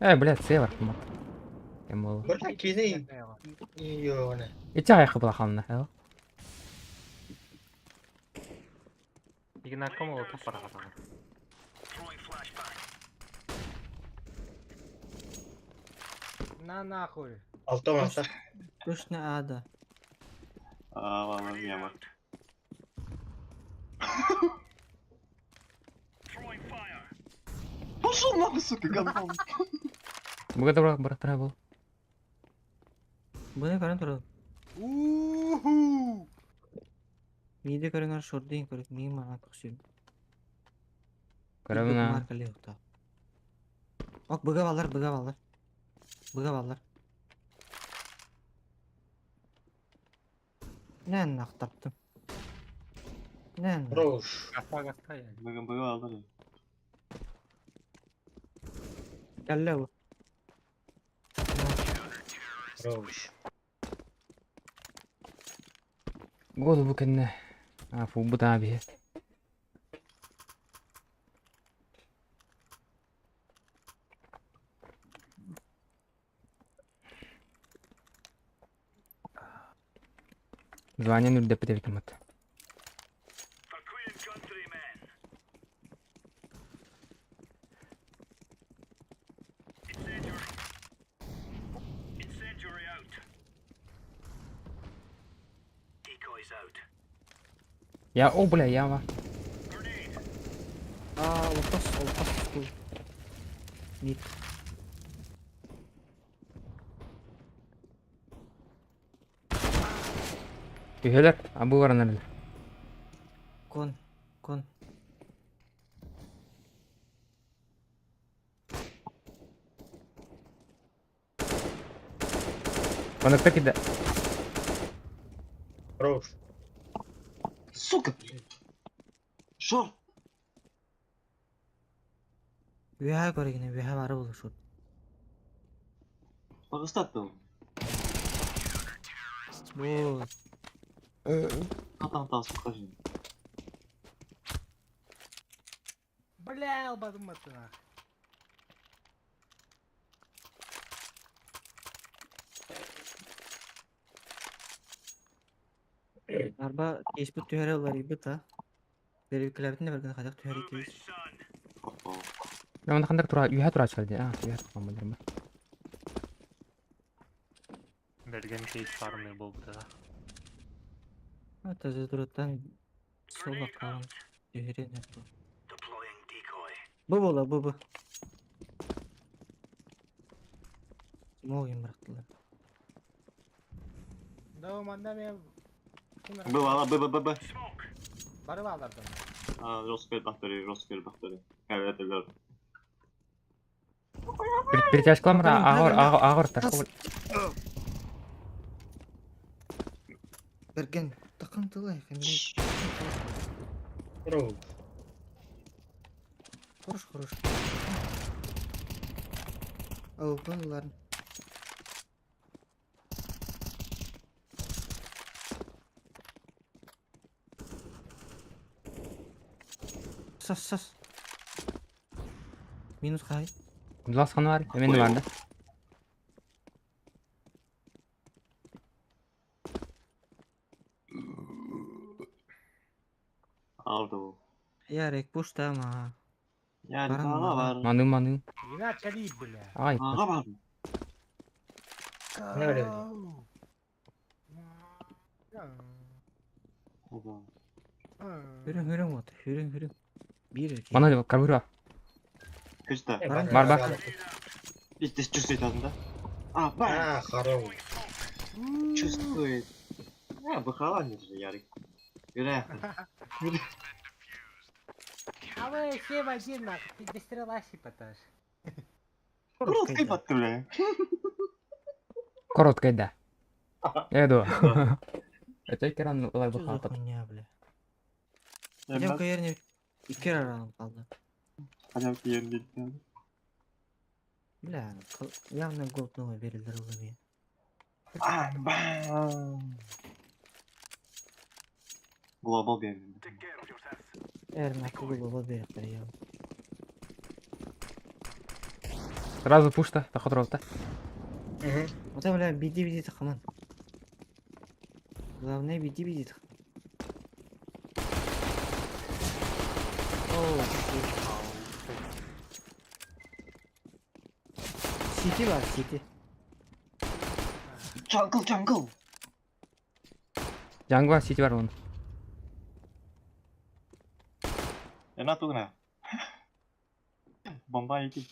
Э, блядь, север. Кем Бля, кини. Йоне. Ича аяқы бұла қалына. Игнакка молотов бар хатана. На нахуй. Алты Точно ада. А, ладно, мема. Пошел нахуй, сука, гандон. Бұға да бірақ бірақ бұл. Бұны көрін тұрды. Уху. Мииде көрүҥэр шордуйун көрүк миин маҥан көхсүм. Көрөбүн аа. Марка леохта. Ок быга балар, быга балар. Быга балар. Нэн нахтаптым. Нэн. Хорош. Гаста гаста я. Бүгін бүгін алды. Кэллэ бу. Хорош. Гол бу кэннэ. А, фулбут аа биһи. Звание үрдэппит эбит ымат. Я, о, бля, яма. Аа, олохтос, олохтос тул. Мид. Түһэлэр, абы баран эрэлэр. Кон, кон. Коннекта кида. Хорош. Сука, блядь. Шорт. Үөһэ көрүгүнэ, үөһэ бары булушут. Бағыстатты ол. Бу Атаң тасып қажын. Бля, албадым матына. арба кейспит түһэрэ уларыйбыт а. Берүүкэлээбитин да бэргэн хайдах түһэрий кейс. Мен хандар тура, үйә тура чалды. А, үйә тура балар. Берген кейс фармы болду да. Это же сол аккаунт түһэрин это. Бу буола, бу бу. Смогин бырахтылар. Да, манда мен... Б бала, Б, Б, Б, Б. Бары балардан. А, жестко бактери, жестко бактери. Evet, evet. Перетяжкалар агыр, агыр, агыр тар. Берген такын тылай, хэмми. Хорош. Хорош, хорош. Алпалар. Сас, сас. Минус хай. Кудлас ханы бар, эмен бар да. Алды ол. Ярик, пушта ма. Yani Баран, ağa баран. var. Маны, маны. Вина чали, бля. Ай. Ağa var. Ne öyle? Хүрүн хүрүн вот, хүрүн хүрүн. Бир эркек. Мана карбура. Кышта. Бар, бар. Здесь чувствует да? А, ба. А, хорош. Чувствует. А, бахала не же, Ярик. Юрэ. А вы все в один, нахуй, ты без стрела поташ. Короткий бля. Короткая, да. Эду. Это экран олай Что за бахапат. хуйня, бля? Хотя бы yerine iki раунд kaldı. Хотя бы yerinde. Бля, явно голд новый берилдер olabilir. Бам, бам. Global берилди. Eğer nakıl global бериптер я. Сразу пушта, тахот ролта. Угу. Вот бля, биди биди тахаман. Главное биди биди тахаман. Оу, Сити бар, сити. Jungle, jungle. Джангва сити бар он. Ена тугна. Бомба иди.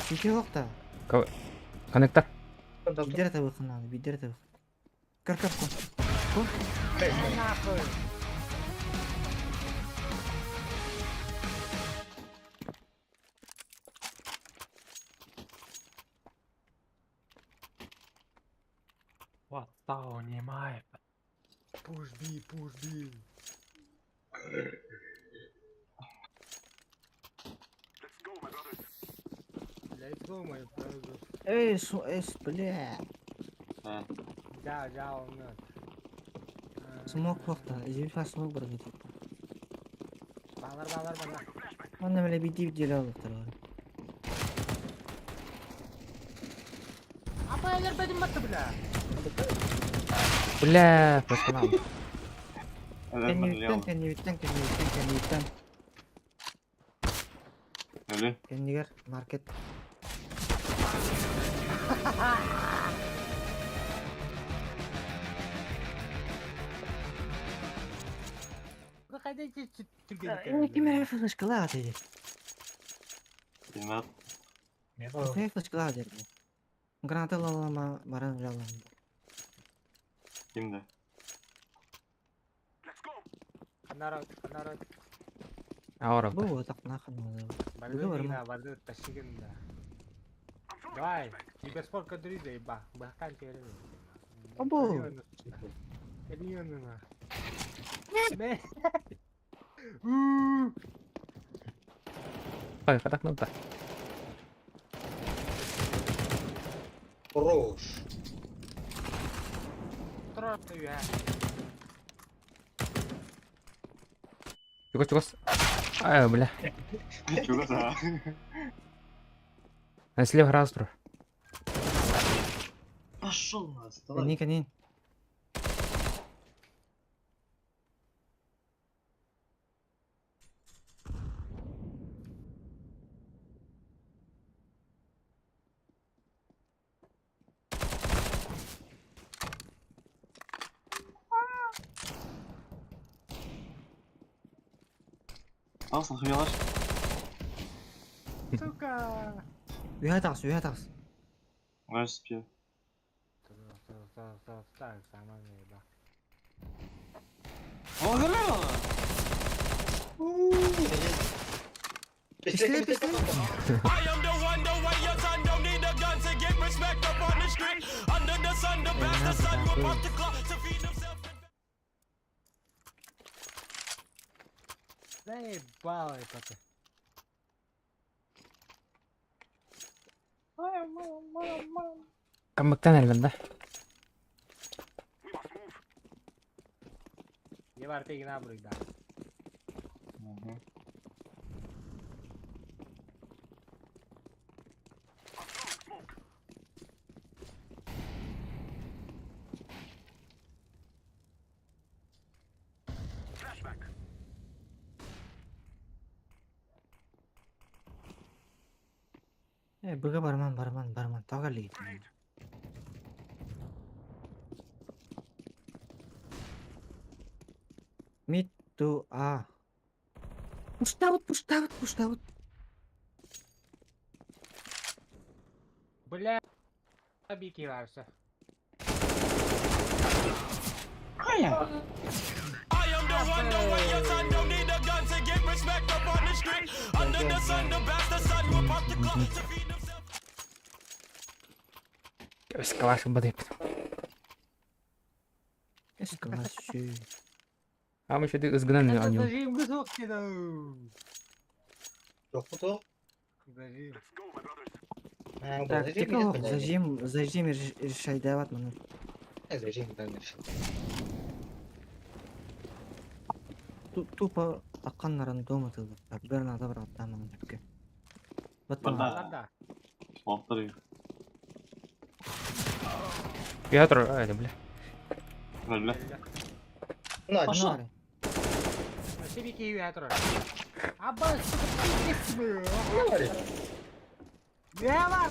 Сити yok da. Коннектор. Бидер табы надо, бидер табы. Көр көр көр. Нахуй. What the немай. Push B, push B. Let's go, my brother. Эй, с, бля. А, Да, да, он. Смок вахта. Извини, смок бар бит. Балар, балар, балар. Манна бile bir div deli alıp Апа, элер бедим батты, бля. Бля, просто Өлөр Кэннибиттэн, кэннибиттэн, кэннибиттэн, кэннибиттэн. Өлөр. Кэннигэр маркет. Қайда Ким эрэ флешкалаах диди. Билмэт. Ким флешкалаах диди. Граната лалама баран жалам. Кимде? Народ, народ. Аура. Бу так нахуй. Барды, барды, тащигин, да. Давай, киберспорт кадри ба, бахтан терен. Або. Ме. Ой, хатак ну да. Хорош. Чугас, чугас. Ай, бля. Чугас а. А слева раз тур. Пошел нас, Кэнни кэннин. Nasıl hıyar? Сука. Үһэ тахс, үһэ тахс. Успел. Пистолет, пистолет. I am the one, the way your son don't need a gun to get respect up on the street. Under the sun, the bastard son will pop the clock to feed himself. Заебало это. Камбэктан элбэн да. Не бар тегин абрык да. Э, быга барман, барман, барман. Тага лигит. Mid to A. Пуштаут, пуштаут, пуштаут. Бля. Бики варса. I am the one, the way your son don't need a gun to get respect up on the street. Under the sun, the bastard son will pop the clock to feed himself. Эскалашын бадып. Эскалаш. А мы еще ызгынан Это аню. зажим гусок тебе. Жоқ Зажим. Так, тика зажим, зажим решайдават маны. Зажим, да, решил. Тупо акканнарын дома тылды. Так, бер надо бар аттамын депке. Барда. Да. Повтори. Я тур, ай, бля. Бля. На, Пошел. Бики я тур. Абба, сука, пиздец. Не бар.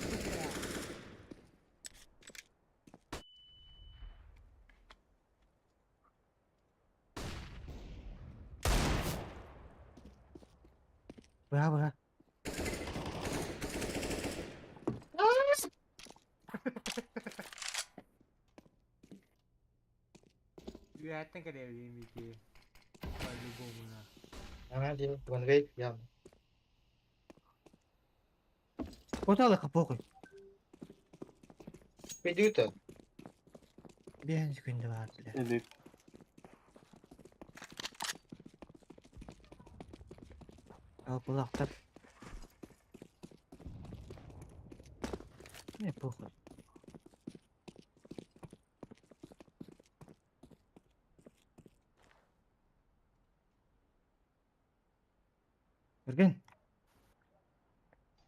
Бра, бра. Үөһэттэн кэлээбитим ити. По-любому. Ага, дии, one way, явно. Оталыка похуй. Пойду-то. Биэн секунда бар, бля. Или Ал кулактар. Не похуй. Өргөн.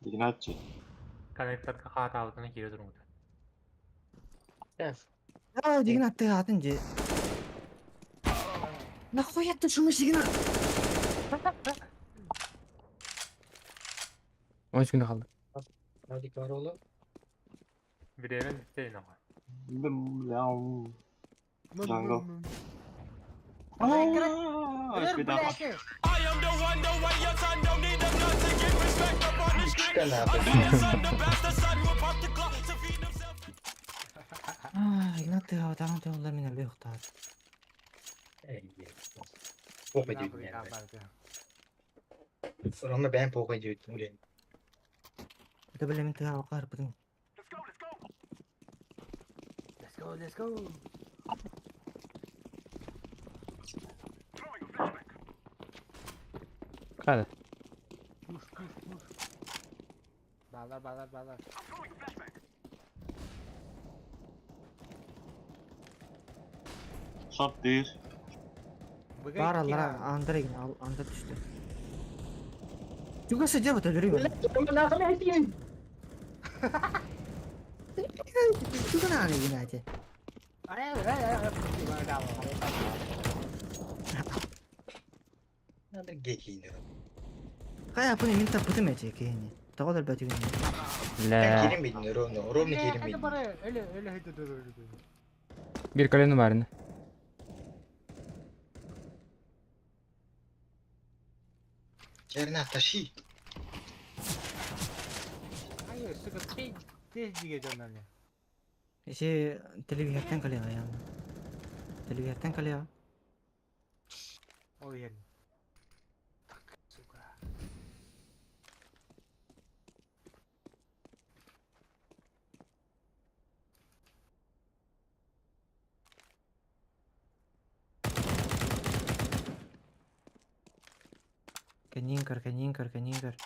Игнатий. Коннекторга хаатаабытына киирэ турбута. Yes. А, деген атты атын же. Нахуя ты шумишь, деген? 10 секунда қалды. Hadi var oğlum. Бириэмэн бүттэ инаҕа. Бля. Jungle. Өр, блядь! I am the one, the way your son don't need a gun to get respect up on the street. Üçten abi. Under the sun, the bastard son will pop the clock to feed himself. А, Игнат ты атаган тоғылар мен әлбе ұқтады. Pok ediyordum yani. Sonra ben pok ediyordum. Ulan. Это бля мен тыға оқар бұдың. Let's go, let's go. Қады. Push, push, push. Балар, балар, балар. Short değil. Быга Бар икки аллара ха. андыр еген, ал андыр түсті. Жүгесі жабыт өлірейм. Жүгін аны еген әте. Ай, ай, ай, ай, бара, бара. Надо гекiydi. Қай апыны мен таппытым әте кейіне. Тоғылар бәтігін. Ben Бля. kerim miydin ровно? Ровно kerim Э, miydin? бара, өлі, өлі, өлі, өлі, өлі. Bir kalemi var. Черна taşı. Ай, сука, тез, тез деген жоннан. Еше телевизордан қалеға яғни. Телевизордан қалеға. Ол ерін. Сука. Кәнен көр, кәнен көр, кәнен көр.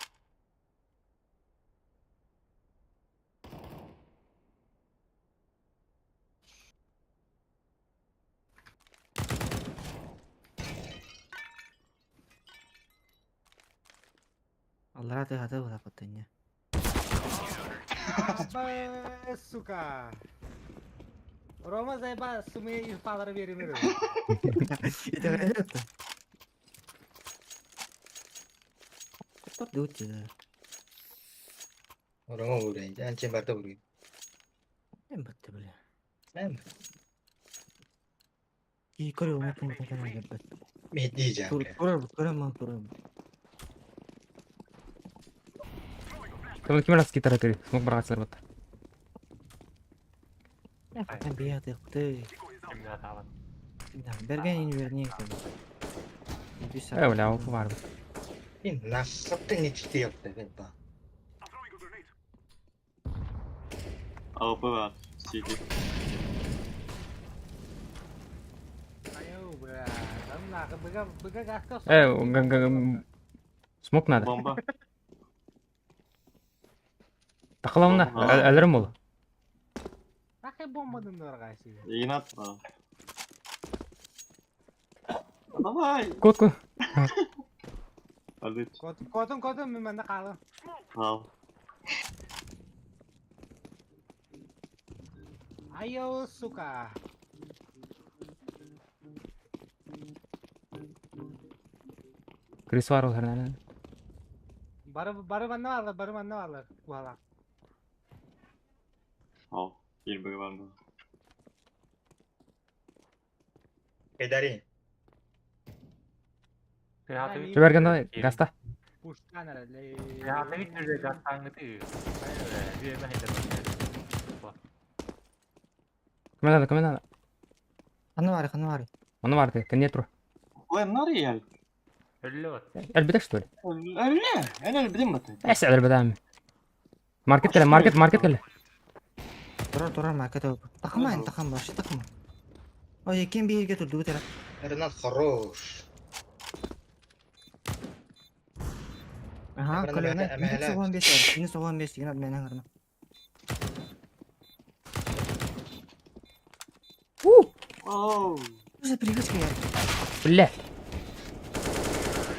Аллара тыгаты була кытыня. Ба, сука. Рома зайба сумы инфалары беремер. Это. Куттар дутти. Roma vuruyor. Ben çemberde vuruyor. Мен бітті бля. Ben Ки көрө умутун кана келбет. mi diyeceğim Тур ya. тура тура ман тура. Кім кім рас гитара тыры. Смок барға сырбат. Мен бияты куты. Кимне атаабат. Берген инверне. Э, бля, ол бар. Nasıl ne yaptı ben bak. AWP var. CD. Аю, бля. Там нахуй, быга, быга гаска. Э, смок надо. Bomba. Тақылауына, әлірім ол. Нахуй бомбаның дорғасы. Игнат. Давай. Кот ку. Hadi. Котун, котун, мен мында қалым. Al. Айо, сука. Крис бар ол хәрнәле. Бары, бары манна барлар, бары манна барлар. Куала. Al. Bir bölü var. Pedari. Тыгааты Жіберген гаста. Пуштан әлі. Тыгааты бүтүрдө гастаңыты. Биэме хедер. Кім надо, кім надо? Каны бар, каны бар. Onu vardı. Кеннер тур. Ой, нария. Өллө вот. Элбетек что ли? Öyle. En öyle bilim batı. Эс элбетем. Маркет келе, маркет, маркет келе. Турар турар маркет ол. Такма эн такам башы такма. Ой, ким бирге турду бу тарап. Ренат хорош. Аха, Әмәлә, көлөнө. әмәлә. Минус 15 бар. Минус 15 деген мен аңырма. Оу. Уже привычка я. Бля.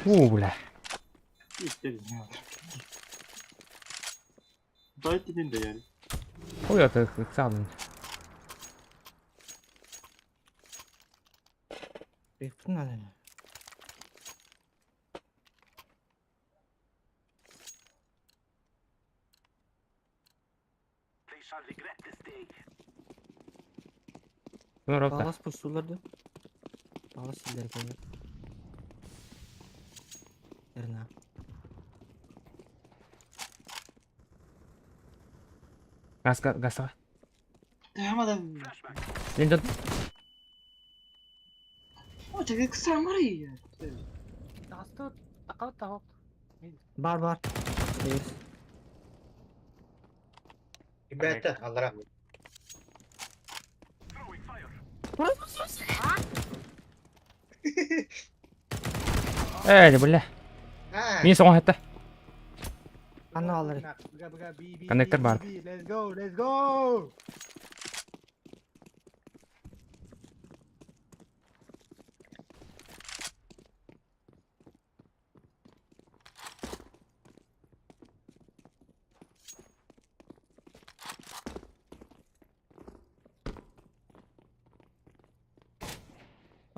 У, бля. Дайте din de yani. Ой, это сам. Бектин аны. Ну, робта. Балас пустуларды. Балас силер келер. Эрна. Газ, газ, газ. Hemen Линдон. O çekil kısa var ya. Асты такал тахок. Бар бар. Дейс. Ребята, аллара. Эй, бля. А, Мин соң хәтта. Аны алыр. Коннектор бар. Let's go, let's go.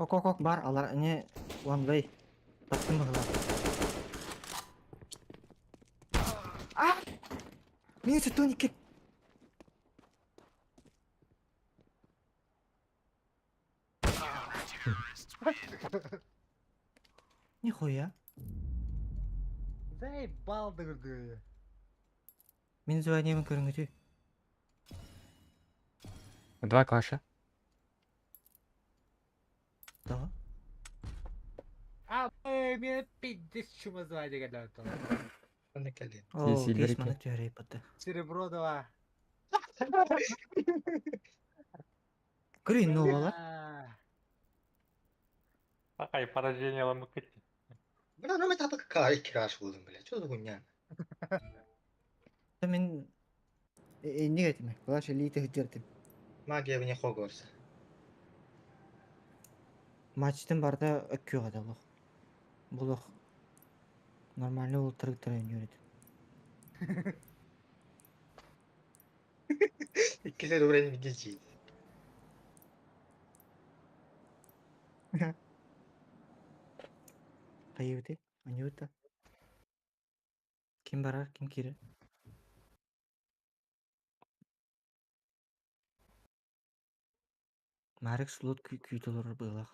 Ок ок ок бар алар не one way. Таптым быгыла. А! Минус 12. Нихуя. Заебал дырды. Мин званием көрүнгүтү. Два клаша. Да. А, мен пиздец чума звание когда то. не кэлин. О, Силер кейс экен. маны түһәрей баты. Серебро два. Көрейін новалар. Такай поражение ламык кетти. Бля, ну мы так какая краш будем, блядь. Что за хуйня? Мен эмне этим? Клаш элите хыджыртым. Магия вне Хогвартса. Матчтын барда өккө гадалык. Булук. Нормальный болуп тургуттар ойнойт. Иккисер уровень видеть. Кайыбыты? Анюта. Ким барар, ким кирер? Марик слот күйт олорор быылах.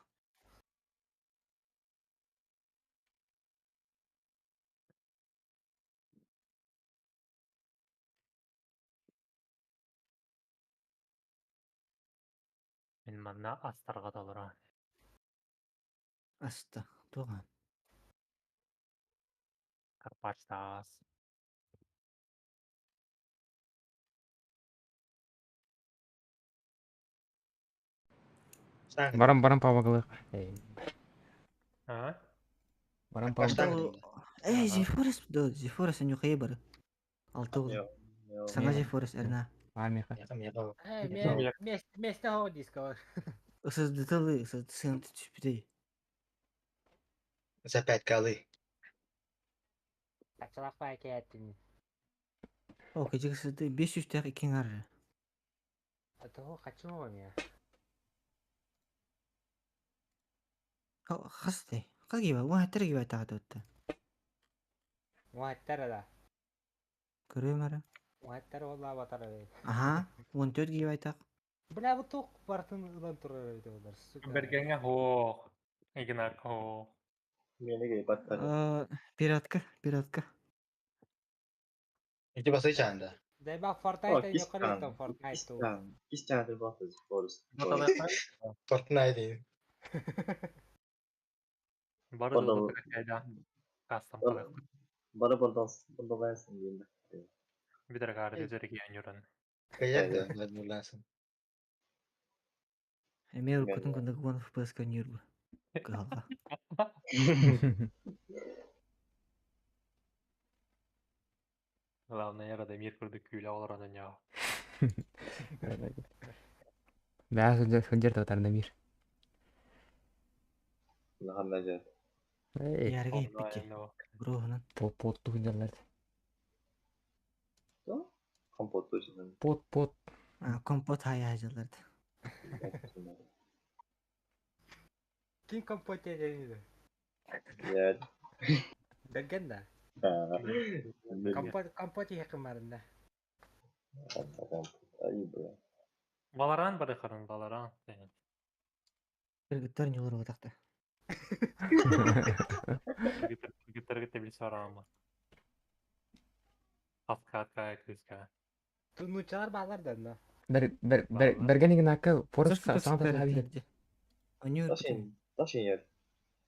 Мин манна астарга далыра. Аста, туган. Карпачтаас. Барам барам пабаглык. Эй, А? барам паб. Баштан Эй, Зефорес, да, Зефорес анюхай бары. Алты ол. Саңа Зефорес эрна. Армиха. Э, место хо диско. Ысыздытылы, ысыздысын түспүтей. За пять голы. Ачалак па кеттин. О, кече ысызды 500 тәк икен ары. А то хочу меня. Хасты. Кыз гиба, уа тер гиба тагы өттү. Уаттар да. Көрөм ары. Уаттар ола батар. Аха, 14 гиба так. Бля, бу тук бартын ылан турар өйдө олар. Сука. Бергенге хоох. Игнак хоох. Э, Пиратка, пиратка. Иди басайчан да. Дай ба Fortnite юкары там Fortnite. Fortnite. Бары Orada да кайда. Кастом калык. Бары бордалайсың деймін. Битер кары дезерге анюран. Каяк да нурласын. Эмиэ уруккутун курдук 10 FPS көннүүр бу. Кыһалҕа. Главное, Радомир курдук күүлэ олорон оñоо. Бää сылдьар сылдьар да Радомир. Наханна жер. Эй, Ярга иппитчи. Броһунан. пот пот сылдьаллар. Компот точно. Пот пот. А, компот хайаажаларды. Ким компот дедиңиз? Я. Берген да. Компот компот якын барында. Ай, бля. Валоран бары харын, Валоран. Кыргыттар ньулар утахта. Гитар билсе барамы. Аска кыска. Тунучалар балар да но. Бер бер бер берген игнака Форест саҥа таһаби. Оньюр Ташин, ташин ер.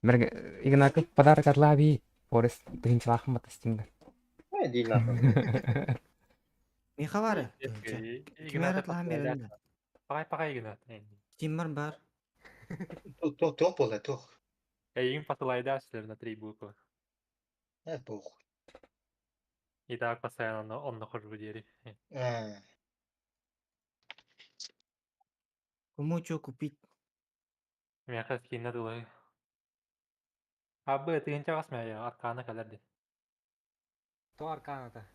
Берген игнака подарок атлаби. Форест тыгынчылаахын батастинган. Ай, дейін нахуй. Миха бары. Кимер атлахан беренде. Пагай пагай Игнат. Стиммар бар. Тох тох бола тох. Эйин патылайда силер на три буквы. Э бог. И так постоянно он нахожу двери. А, Кому чё купить? Меха скинна дылы. Абы тыгынча басмая арканы калерди. То арканата.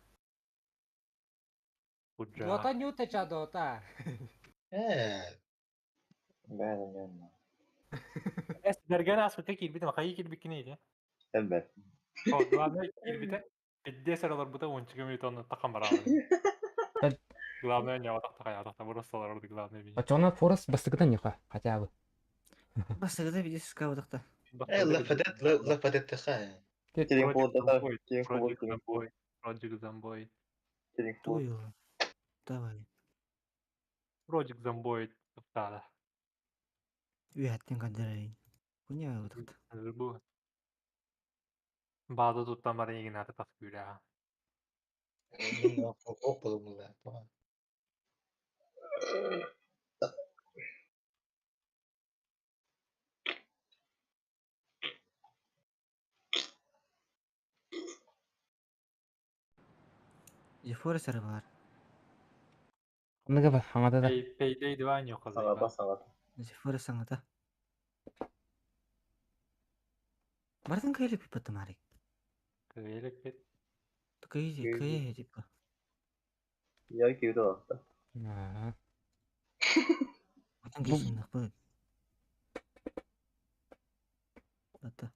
Уджа. Дота нютача дота. э, Бәрін yanına. Эс берген аспыта кирбите макайы кирбиккини. Элбет. О, главное кирбите. Пиддесер олар бута ончуга минут такан барабы. Главное не отак такай атакта просто олар главное би. Очона Форест бастыгытан нюха хотя бы. Бастыгыда видео утахта. э, лафадет, лафадет тха. Келин холодда, келин холод, Project Zomboid. Project Zomboid. келин холод. Туйу. Давай. Project Zomboid. Тада. Үйәттен кандырайын. Куня утахта. Бу. Баада туттан бары егин аты тас күлә. Ох бола мула. Зефора сары бар. Ханныга бар, хаңада да. Payday 2 не Сағата, казайба. сағата. Зефора саңата. Бартын кайлы пипатты марик. Кыйлык бит. Кайы кайы типа. Я кеуде уақытта. Аа. Бартын кайсын нақпы. Бата.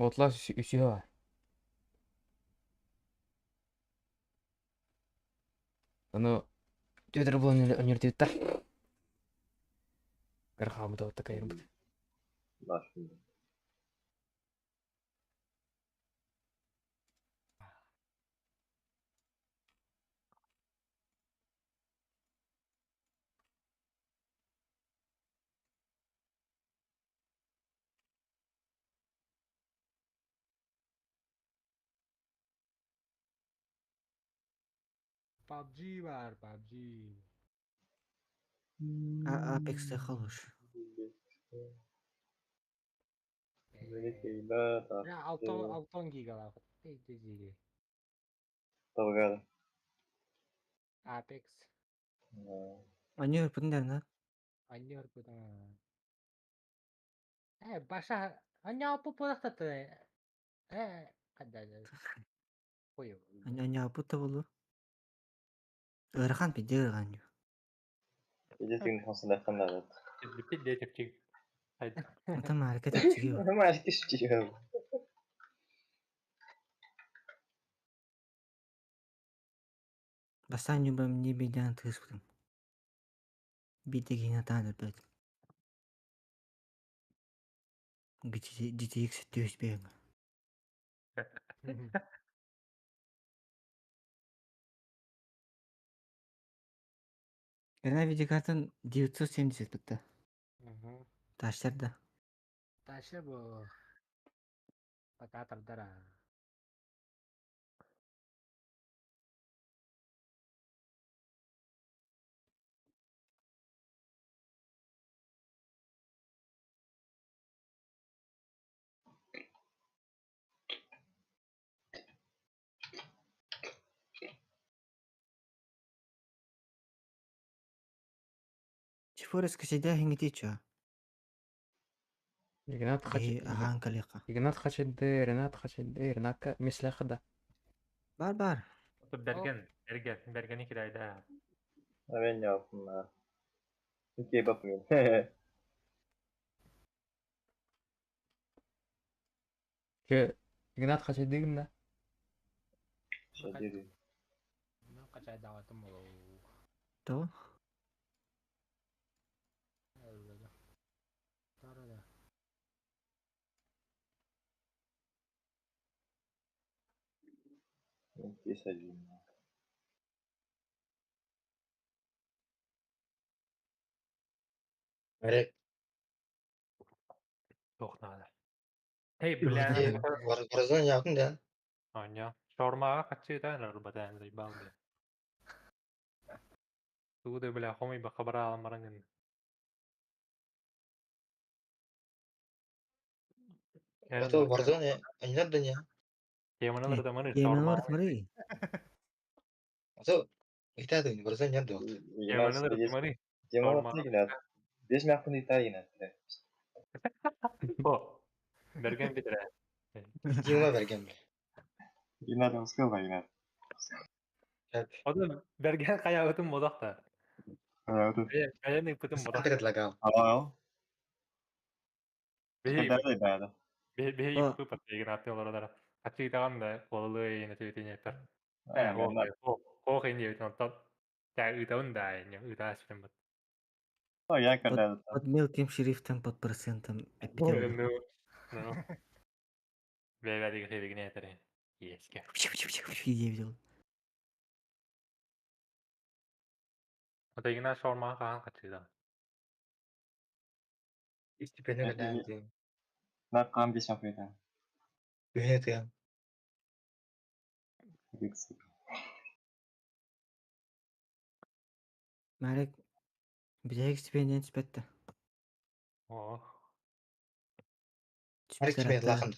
Отла үсүһө бар. Ону төдөр булан өнөртүттар. Кархабы да такая бут. Бар. PUBG бар, PUBG. Apex-те хорош. Ya Alton Alton giga giga. Тавгада. Apex. Они пүндәрнә. Аннер буда. Э, баша анна апу пулахтаты. Э, када. Ой. Они апу табылу. Ырахан пиде ырган. Эдетин хасында қандай. Пидде тепчик. Ата марка тепчиги. Марка тепчиги. Бастан юбам не бедян тыспытым. Битегин атан бет. GTX 705. Эрна видеокартан 970 бытта. Таштар да. Таша бу. Пока тардара. Чифорес кэсэйдээх иҥитии чуо. Игнат Киһи хач... аһаан кэлиэххэ. Игнат хачайды, Ренат хачайды, Ренатка мислэхэ да. Бар бар. Берген, Берген, Бергени кидайда. Ben yaptım ha. Kebap mı? Че, Игнат хачайды да? Şey dedi. Ну, качай даҕатым болоо. То? Тарада. Keseceğim. Марек, Туох наада. Эй, бля. Warzone yaptın да? Аня. Шаурмаҕа хаччыытаан ырбатаан заебал, бля. Тугу бля, хомой баха бараалан баран гын. А то Warzone, они надо не. Теманы ырдаманы Емин шаурма. бар смотри. А то Италия, Warzone не дал. Теманы ырдаманы. Теманы Ignat. Beş maqun Италия Бо. Берген битре. Дима берген. Ignat uskıl Ignat. Oğlum Берген каябытын бодакта. Evet. Бэйэни пытын бодак. Предлагал. Aa. Бэйи Бәді бәді. бэйи О. пыпат Игнат олородара. Хаччыытаан да кололы ина түйүтүнеттер. Э, хо хо хин онтон. Та ыытабын да, ыытаас бат. Я когда Под мелким шрифтом, под процентом. Ну, ну. Бэбэ деген хебигине Еске. Я видел. Ата Игнат шаурмаҕа хаан хаччыытаан. Степенно когда Наққан беш maqun Привет, Марек, бизээг стипендияны түспэтте. О, Марек тебе лахан.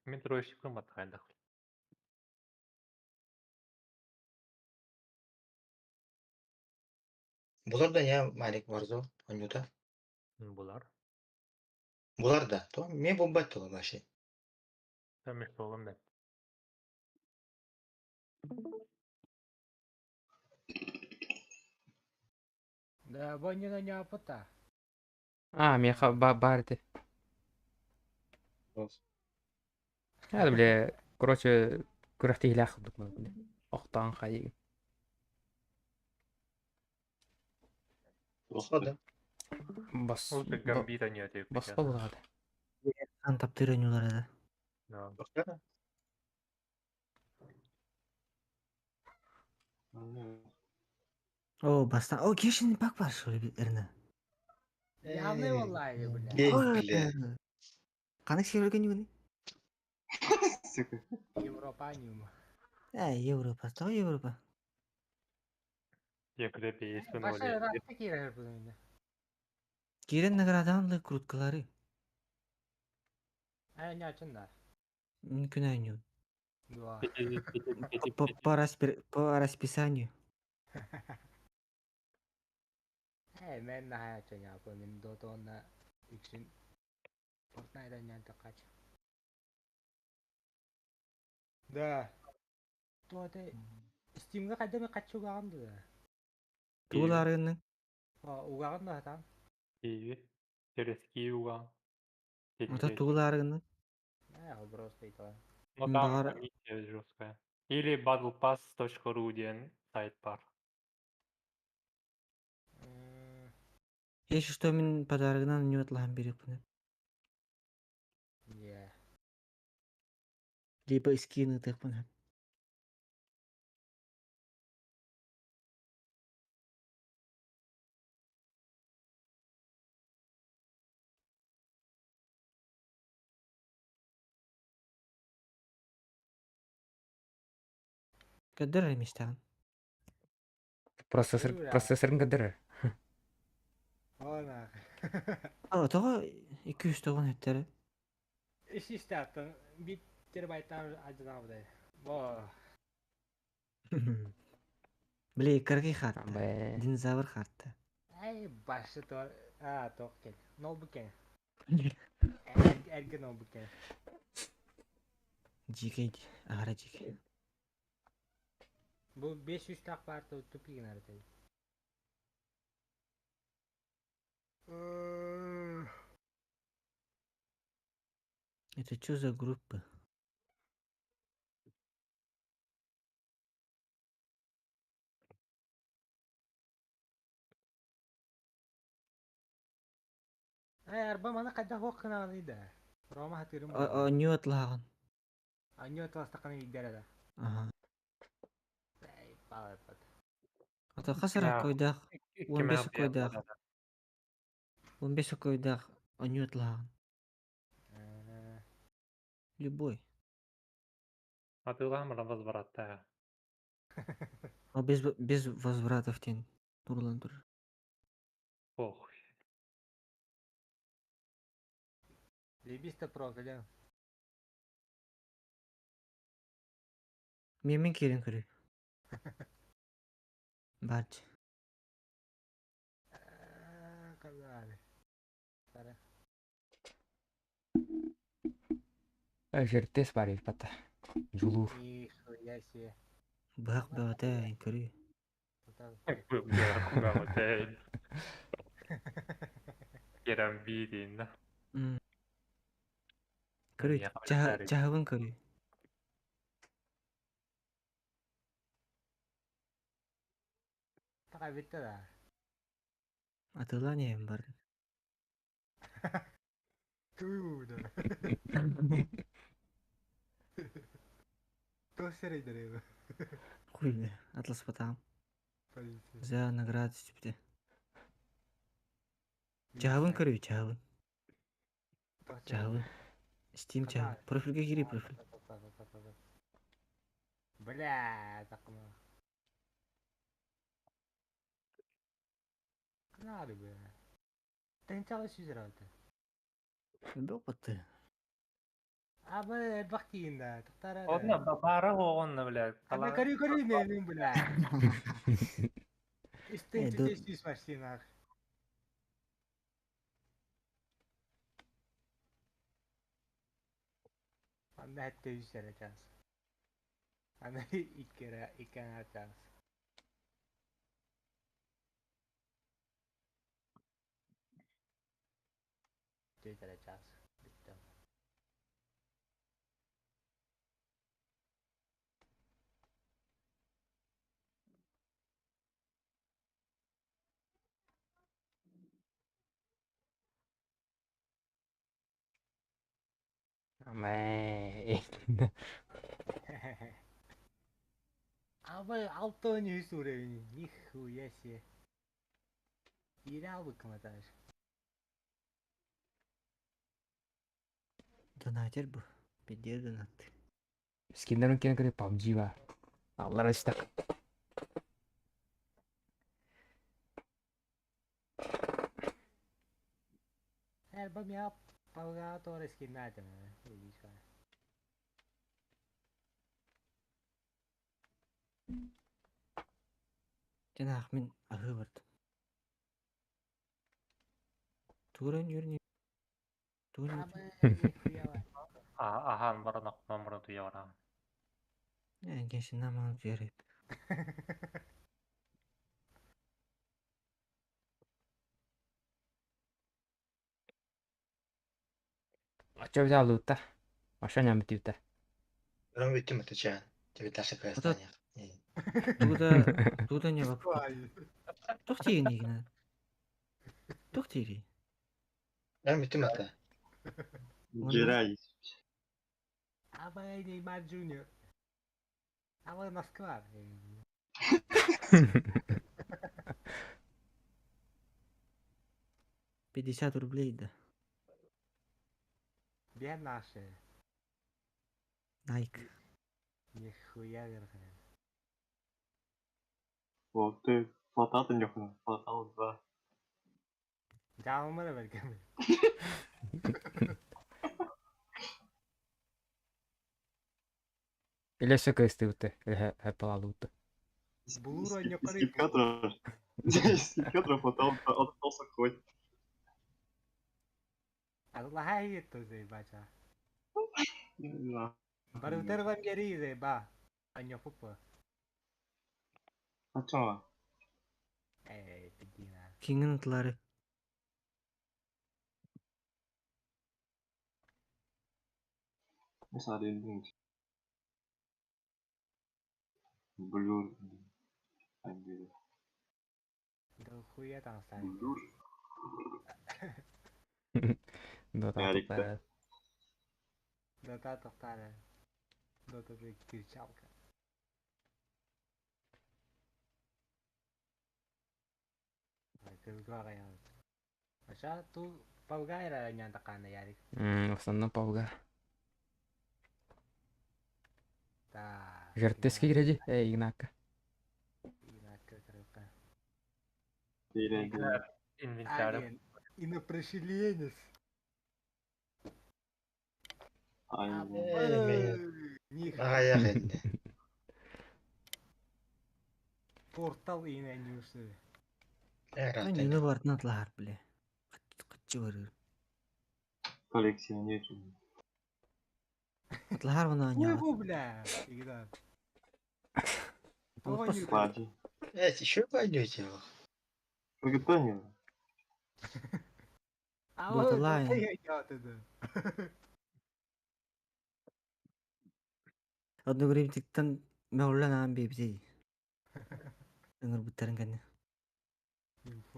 Мен троечникпын баттахайдах. Булар да не Марек Warzone, анюта. Булар. Булар да. То мне бомбать то вообще. Там болом бет. Да, боннина не опыта. А, меха барты. هذا бля, короче, күрэхтиһилээх курдук бля. Охтоон хайы. Да. Бас Ол гамбита не өтө. бас болғады. Ан таптыр ойнулар да. Да. О, бастан. О, Genshin Impact бар шо эрне. Явный валлаhi, бля. Эй, бля. Канык серверген югүн? Сука. Европаниум. Э, Европа, то Европа. Я крепе есть Баша ыраатта киирэр бүгүн. Кирен наградан круткалары. Ай, не ачын да. Мүмкүн айню. Два. По, по, по расписанию. Э, мен наһаа ачын япы, мен дотонна үксүн Fortnite нянта кач. Да. То это Steam'га кайда мен качы угаган да. Тууларынның А, угаган да там. Киви. Через Киева. Ото тууларынның Э, просто это. Ну там Бар- комиссия жесткая. Или battlepass.ru диэн сайт бар. Если что, мин подарогынан ньуотлаһан биэриэхпин. Yeah. Либо скин ыытыахпын сөп. Көрдөр эрэ мечтаҕын. Процессор, Ура. процессорын көрдөрөр. Она. А, тоҕо 209 эттэри? Ис истэттэн бит терабайттан адьынаабыдай. Бо. Били кыргый хаарта. Бэ. Динозавр хаарта. Ай башы тор. А, тох кел. Ноутбук кел. Эрге ноутбук кел. Дьиикэй, аһара дьиикэй. Бу 500 так бар тупик нарытай. Это что за группа? Ай арба маны кайда хок кынааны да. Рома хатырым. Ньуотлаҕын. Аньё таластаканы виддere да. Аха. Ай, палат. Ата хас эрэ койдаах, 15 койдаах, 15 койдаах онньуотлааҕын. Любой. Атыылаһан баран возвраттаа. А без возвратов диэн турулан турар. Похуй. Лебиста проклят. Миэмин киирэн көрүй. Бач. Казали. Сара. Жертес бар пата. Жулур. Нихуя себе. Быһах бөҕөтө көрүй. Керем биирин да. Көрүй, чаһыбын көрүй. Така битте да. Атыылаан иһэн бардым. Туу да. То серейдер Хуй атласпатаҕым. Полиция. За награда түспүтэ. Чаһыбын көрүй, чаһыбын. Чаһыбын. Steam чаһы. Профильгэ киирий профиль. Бля, такма. Надо бы. Тенчала сүзер алты. Элбэх батты. Абы элбах тиинда, тахтара. Онно баара оҕонно бля. Ана көрү көрү менин бля. Истен чүтес машинах. Анда хәтта үсәр час. Ана иккere иккән час. Төйтәрә час. Биттем. Мэ. Абы 6-13 уровень. Нихуя себе. Ире албык даже. Донатер бу. Пиздец донат. Скиннерин киэн көрө PUBG ба. Аллар ыстак. Эрба мя палгатор скиннатем. Видишь. Жанах мин аһыы бардым. Тугуран юрни. Тугуран Абы нихуя. Ахан баран акман баран туя баран. Геншин наман жереп. Ача взял лута. Машина митюта. Өрөм бүттүм отвечаю. Тебе Даша Ата- Казахстане. Туда туда не вопрос. Тух тиген игна. Туох диирий? Эн бүтүм ата. Джерай. Абай Неймар Джуниор. Абай Москва. 50 рублей да. Где наши? Найк. Нихуя верхня. Вот ты флотал нюхнул. Флотал 2. Дьаалымара бэргэн. Или өссө кыыстыыбыт, хэппалаалыбыт. Булуур ойньоккор Скипетр. Скипетр флотал отдался хоть. Аллаһа иһит заебача. Не знаю. Барытар вангери заеба. Аньопупа. А чё? Эй, пидина. Кингин ытлары. Не знаю, Блюр. Да хуя там ставить. Блюр. Дота Ярик, тупая. Дота тохтара. Дота ты кричалка. Аша ту палгайра нянтакана ярик. В основном пауга. Да. Жертески гряди, эй, Игнака. Игнака крыка. Инвентарь. Инопришеленец. Э, Аҕыйах инде. Портал и не усы. Э, Ньюну бартын атлаһар биле. Кытчы барыр. Коллекционер. Атлаһар вона Ой, аняга. бля. Игра. Складе. Э, еще пойдете? Приготовил. А Вот вот лайн. это я тогда. Одну гримтиктен мөҕүллэн аан биэбитий. Ыҥырбыттарын кэннэ.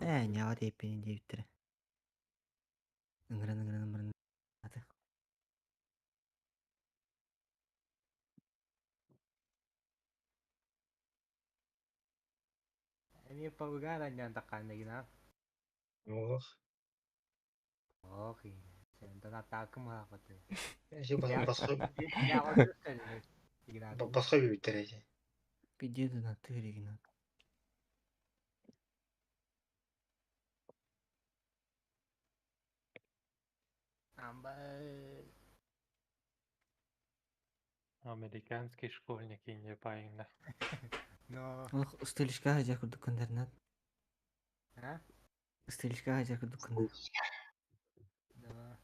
Ээ, ньаҕа диэппини диэбиттэрэ. Ыҥыран ыҥыран баран аты. Они паугара нянтакана гина. Ох. Ох, сен атакым хапаты. Еще басқа Я вот Игна. басқа бүйүттер эти. Пиздец на тыригина. Амба. Американский школьник инде пайында. Но. Олох ыстылышка хажар курдук көннөрүнэн. А? Ыстылышка хажар курдук көннөр. Да.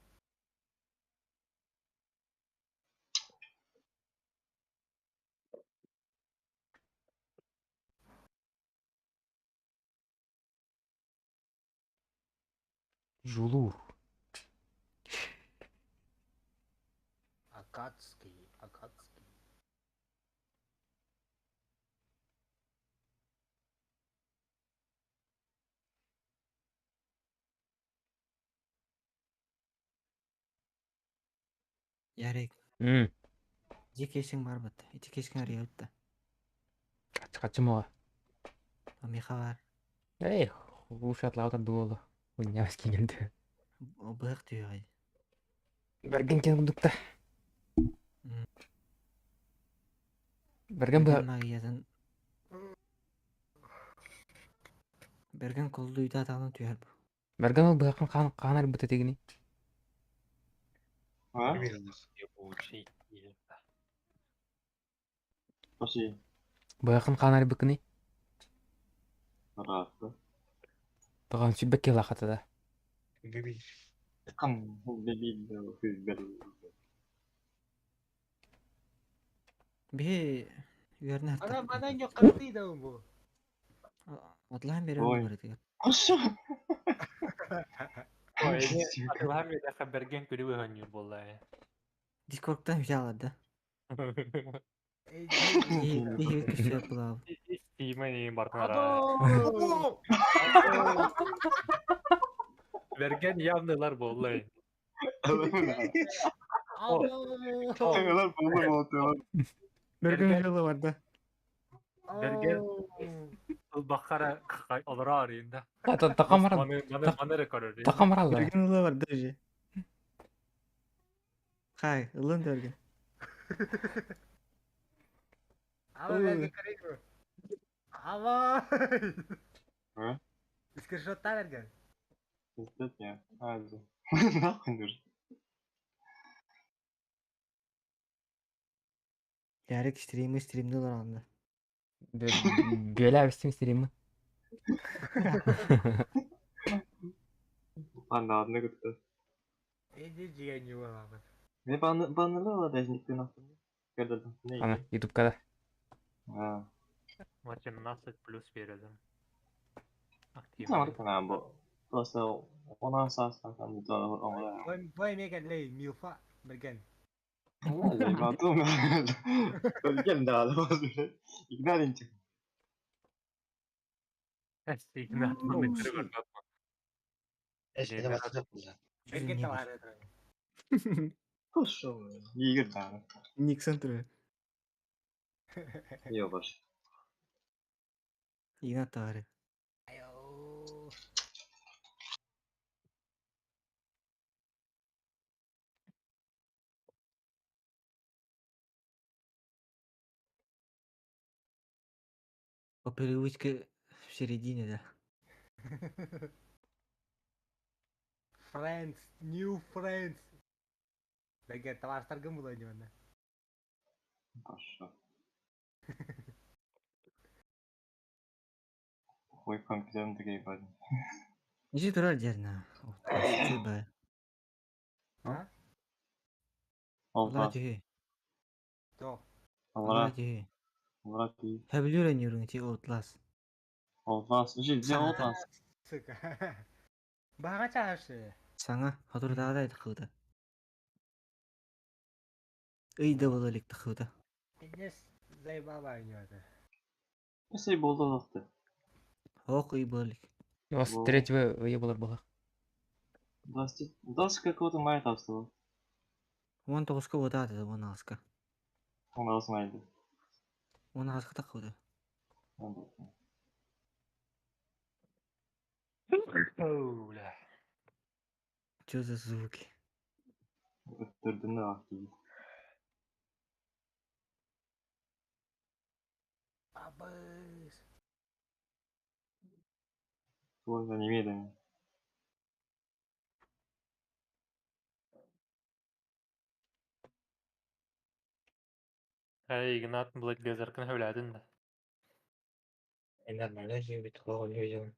Жулур. Акадский, Акадский. Ярик. М, Дьиэ киэсиҥ бар бат. Ити киэскин арыйабыт да. Хачымова. Миха бар. Эй, лучше атлаута дуола. Хуйня скинелді. Быһык түһүөҕэй. Берген кендукта. Берген Берген бу магиятын Берген колдуйда атаҕынан түһэр бу. Берген ол быһакын хан ханар быта тегини. А? Ебучий. Пошли. Быһакын ханар быкыны. Раса. Таган сүббек кела хатада. Биби. Кам биби Биһи үөрнэ Ана хаттар. манан йоккарты да бу. Атлаан берен Ой. барытыгар. Аша. Ой, атылам едаха берген күлү өнү болла. Дискордтан үтэ алар да. Эй, Биһи биһи күсүө булаабы. Стимен бартынара. Або! Берген явно ылар буолла. Ылар буолла буолла. Берген жылы бар да. Берген ылбахара олоро арыйында. Такамар Маны көрөр. такамаралла. Берген ыла бар да уже. Хай, ылын Берген. Ама берген көрейін. Ама. А? Скриншотта берген. Пиздец я. Hadi. Нахуй нужен. Ярик стримы стримді анда. Бөлә бистим стримы. Ладно, кытта. Эди жеген югалабын. Ne banı banırlar da şimdi нахуй. Көрдүм. Не? Ана ютубка да. А. 18 плюс бередим. Самар канал бу. Просто она састан да оңла. Бой меге лей милфа берген. Батум. Берген да алабыз. Игнат инчик. Игнат Берген тавары. Пошел. Игорь да. Никсон түрі. Ёбаш. Игнат товары. Айо. По привычке в середине, да. Friends, new friends. Берген таварыстар кім бұл ойнағанда? Пошел. Ой, компьютером такие бады. Неше турар дерна. Ба. А? Алла Алла. түйе. Тоқ. Алла Алла. түйе. Алла ти. Хөбүлүр өнүрүң ти Outlast. Алла. Жи, жи Алла. Сука. Баға чағыршы. Саңа хотурдагыдай тыкылды. Ый да бола элек тыкылды. Пиздец, заебала ойнады. Если болду вакыты. Ок ый бола элек. 23 ые булар була. 20 20 какого-то мая тапсырды. 19-ка отады, 16-ка. 16 майда. 16-ка тыкылды. Бля. Что за звуки? Өттүрдүм да вакыты. Абыз. Ой, немедленно. Эй, Игнат, Блэк Дезеркін хөйләдін да. Нормально же, такого не видел.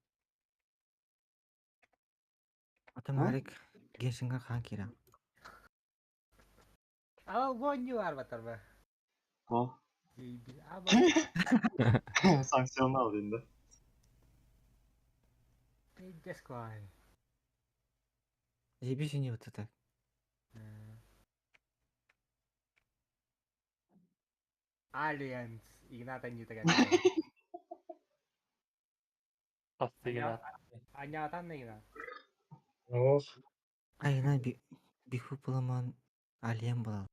Ата Марик Геншинга хан кира. Ама вонью арбатар ба. О. Ама. Санкционал дейм да. Пиздец кой. Заебись не вот так. Aliens. Игната не такая. Асты Игнат. Анятан Игнат. Ох. Айна би биху буламан алиен була.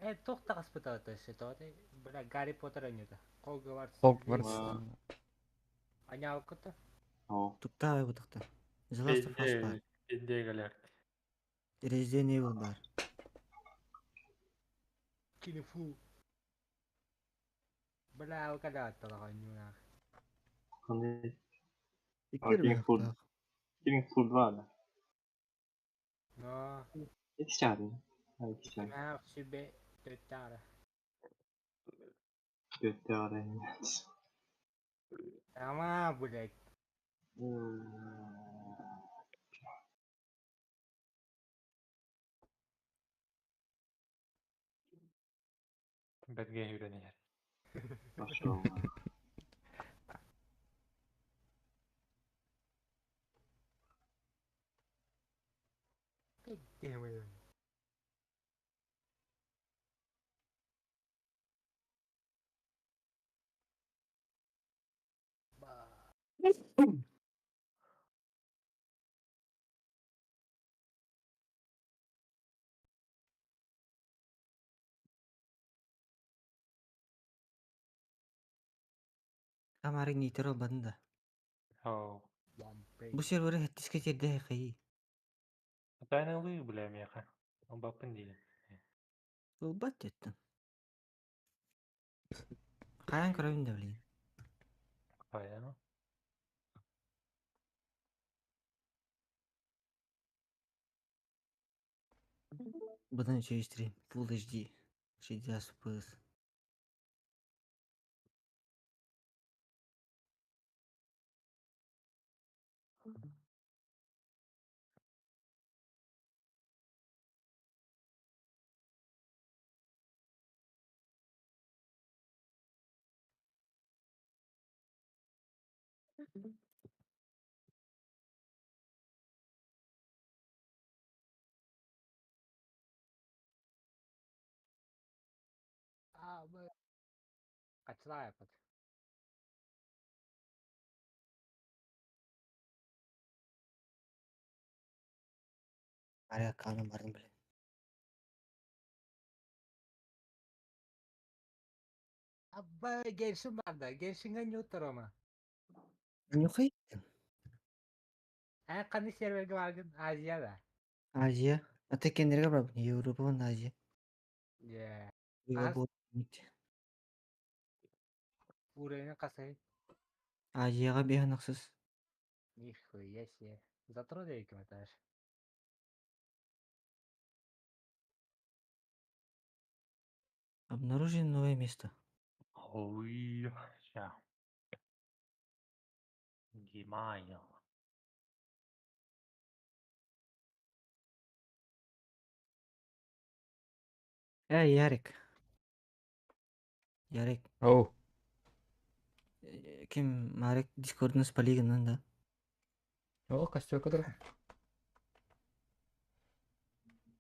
Э, тоқта қаспыта ситуация. Бля, Гарри Поттер ойнады. Хогвартс. Хогвартс. Аня алкыты. О. Тупта бутыкта. The Last of Us бар. Пизде галер. Resident Evil бар. Кинфу. Бля, алкада атталаған юнақ. Кандай? Иккер King Food. King Food 2 да. Но, Эти чары. Эти чары. мә сүбе төттары. Göттөрі. Ама, блядь. Берген үйренер. Пошел. Пиздец. Камарыг нитер ылбатын да. Оо. Бу серверы хэттискэ тиэрдэ хайыы. Тайна ылыы бля миэхэ. Ылбаппын диир. Ылбат диэттэн. Хайаан көрөбүн да билигин. Хайа. Быдан үчүгэй стрим. Full HD. 60 FPS. Качалаайаппыт. Арай аккааным бардым блин. Абба Геншин барда. Геншинга ньуутар Нюхай. Эн ханнык сервергэ баргын? Азия да? Азия. А ты кендерге барабын. Европа уонна Азия. Дьэ. Европа Уровень хасай. Азияҕа биэһэн ахсыс. Нихуя себе. Затро дейким этаж. Обнаружено новое место. Ой, ща. Гимайл. Эй, Ярик. Ярик. Оу. Ким Марик Дискордун спалигынан да. О, костер который.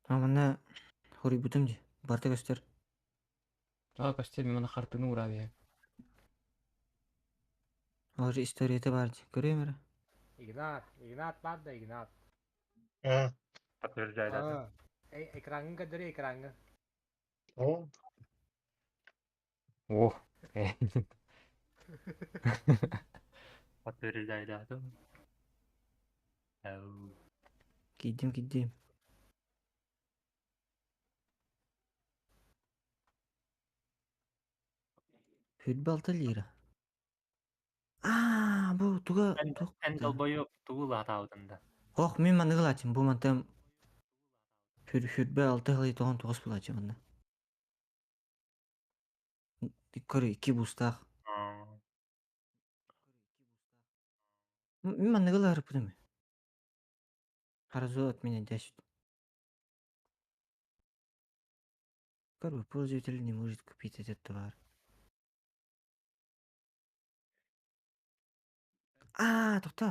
А манна хоруйбутум дии. Барта көстөр. А, костер мен хартыны уравия. Олор историята баар дии. Көрүөм эрэ. Игнат. Игнат бар да Игнат. А, Подтверждай дату. Эй, экраҥҥын көрдөрүө экраҥҥын. о, О. Подтверждай дату. Ау. Киирдим киирдим. Хүрбэ алта лира. Аа, бу туга Эн туох эн долбоёб тугу лаатаабытын да. Ох, мин манныгы ылааччым. Бу мантан хүр хүрбэ алта хылый тоҕон тоҕус булааччы манна. Көр икки бустаах. Аа. Мин манныгы ылаарыппытым. Харзу от меня десять. Короче, пользователь не может купить этот товар. Аа, тоқта.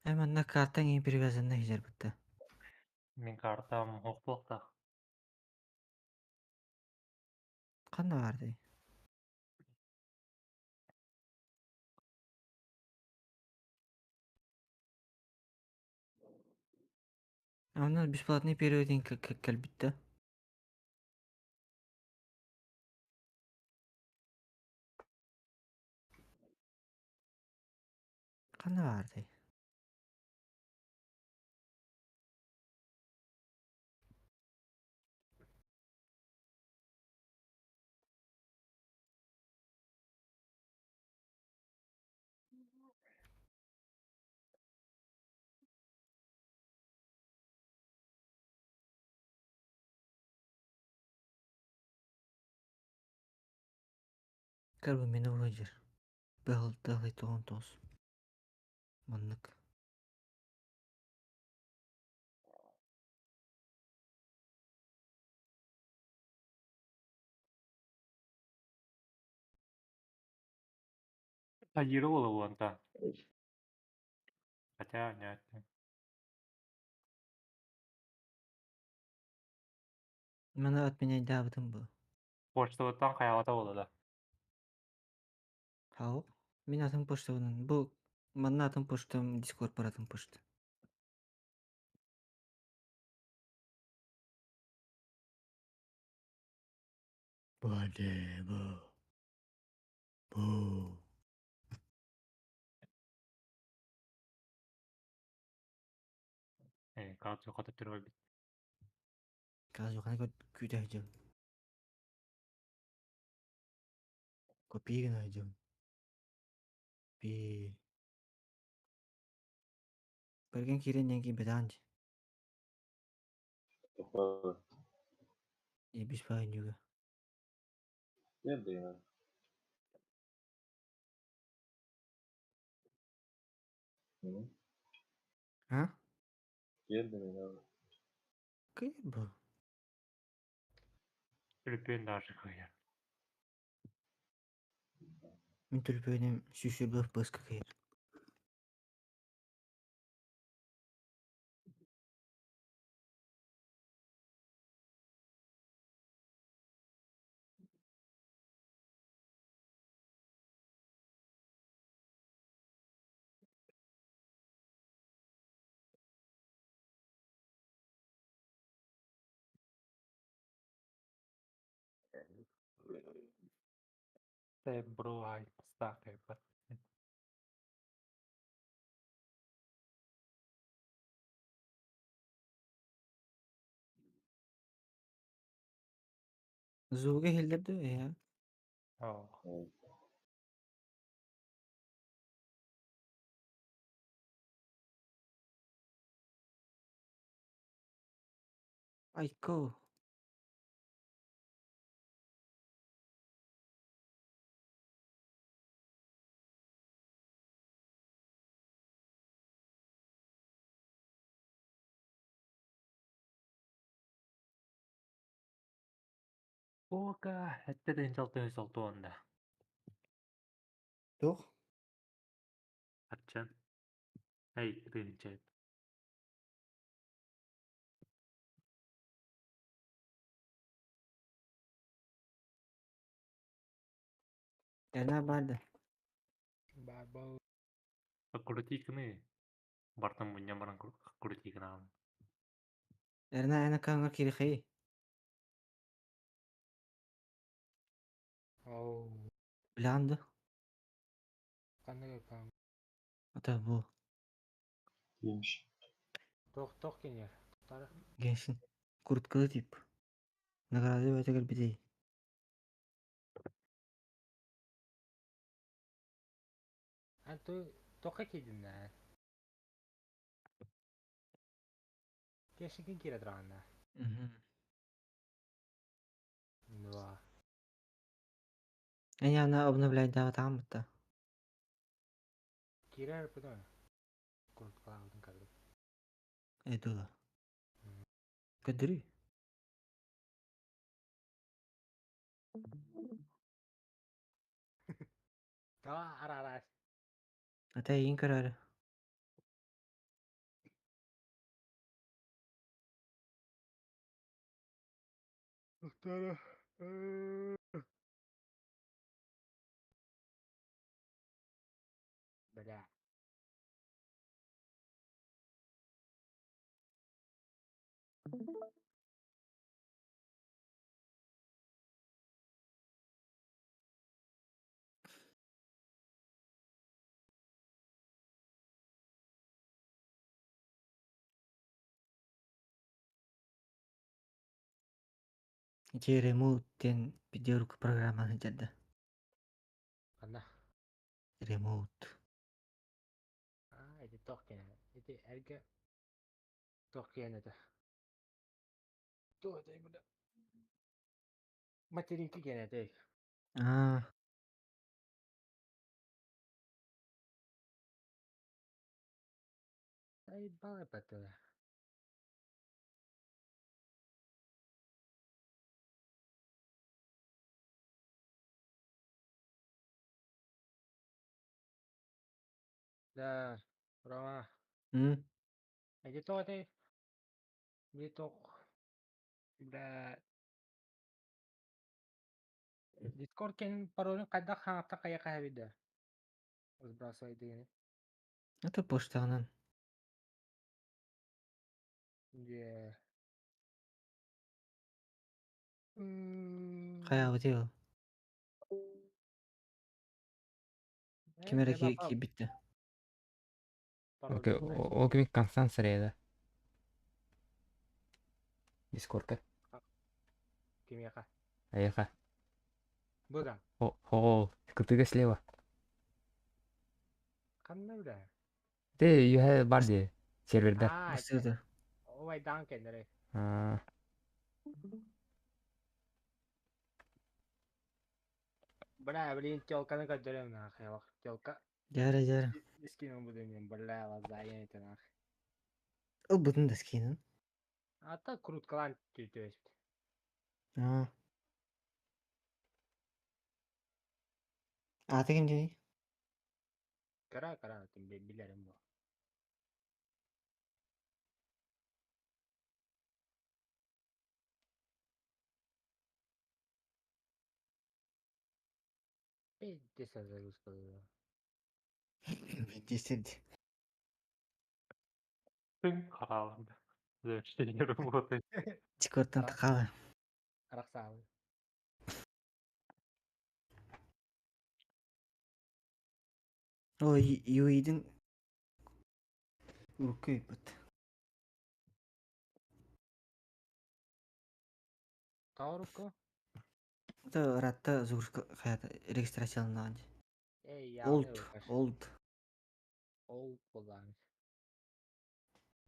Э, манна картаң ең привязанна хижер бутта. Мин картам хоқпоқта. Қандай барды? Аны бесплатный периодин кэлбитте. Қандай барды? Көр бу мени вылдьыр. Быһылтаһый тоҕон тоҕус. Маннык. Тагира буолуон та. Хотя нет. Маны отменяйдаабытым бу. Почтабыттан хайаҕата буолла да. Хау. Мин атын почтабынан. Бу манна атын почтам, Дискорд бар атын почта. Бу бу. Бу. Э, кажется, хоту түргө Қазір күүтэ сылдьабын. Копия гына сылдьабын. Би. Бэргэн киирэн диэн киирбэтэҕин дии. Тоқпа. Ебись баайынньыга. Кирди мен. А? Кирди мен. Кыйыр бу. Үлпүн даже кыйар. Мин төлөпүөнүм сүүсүрбэх быска кыйыр. Бро, ай, стакай, Звуга иһиллэр дуо эһээ? Оо. Айко. Ока, этте ден солтуонда. Туох? Аччан. Эй, тыынча. Эрнаа баар да? Бар бу. Курутикны. Бартан мунья баран курутикна. Эрнаа эн аккааҥҥар киириэхэй. Оу. Билэҕин дуо? Ханнык аккаунт? Ата бу. Кимш. Туох туох киниэр? Тара. Геншин. Курткалы тип. Награда бэйэтэ кэлбитэй. Эн ту туохха киирдин ээ? Кешикин киирэ тураҕын ээ? Два. Эн яна обновляйдаабатаҕым бытта. Киирэр бутун. Курткалаабытын көрдүм. Э дуо. Көрдөрүй. Таа ара-ара. Ата эйигин көрөөрү. Тара. Бля. Ити Remote диэн видеорука программаны дьарда. Ханна? Remote. Аа, ити туох киэнэ? Ити эргэ туох киэнэ этэ? Туох этэй бля? Материнка киэнэ этэй. Аа. Ай, балай баттыла. Да, Рома. Ити туох этэй? Били туох бля Discord кэнин паролун хайдах хаҥатта хайа хаһабыда? Сбрасывай дигини. Это почтаҕынан. Дьэ. Хайаабытый ол? Ким эрэ киирбиттэ. Окей, ол кими Констанс среда. Дискордка. Кимиэхэ? Эйиэхэ. Бу да. О, кытыга слева. Ханна үлэ? Ты юһэ бар дии. Сервердер. Аа, Бастыыта. Овайдаан кэллэрэ. Аа. Бля, блин, телканы көрдөрөм нахуй. Телка. Дьээрэ дьээрэ. Скину буду мен, бля, лазая это нахуй. Ылбытын да скинин. А так круткалан түтөспүт. Аа. Аата ким диний? Кара кара билерим бу. Пиздец загрузка. Десять. Тың хараалым. Завершение работы. Дискордтан тақалы. Арахсаабы. О, юидин урукку ыйбыт. Таурукку? Это ратта загрузка хаята регистрацияланнаҕын дии. Эй, Old, old. Old булаан.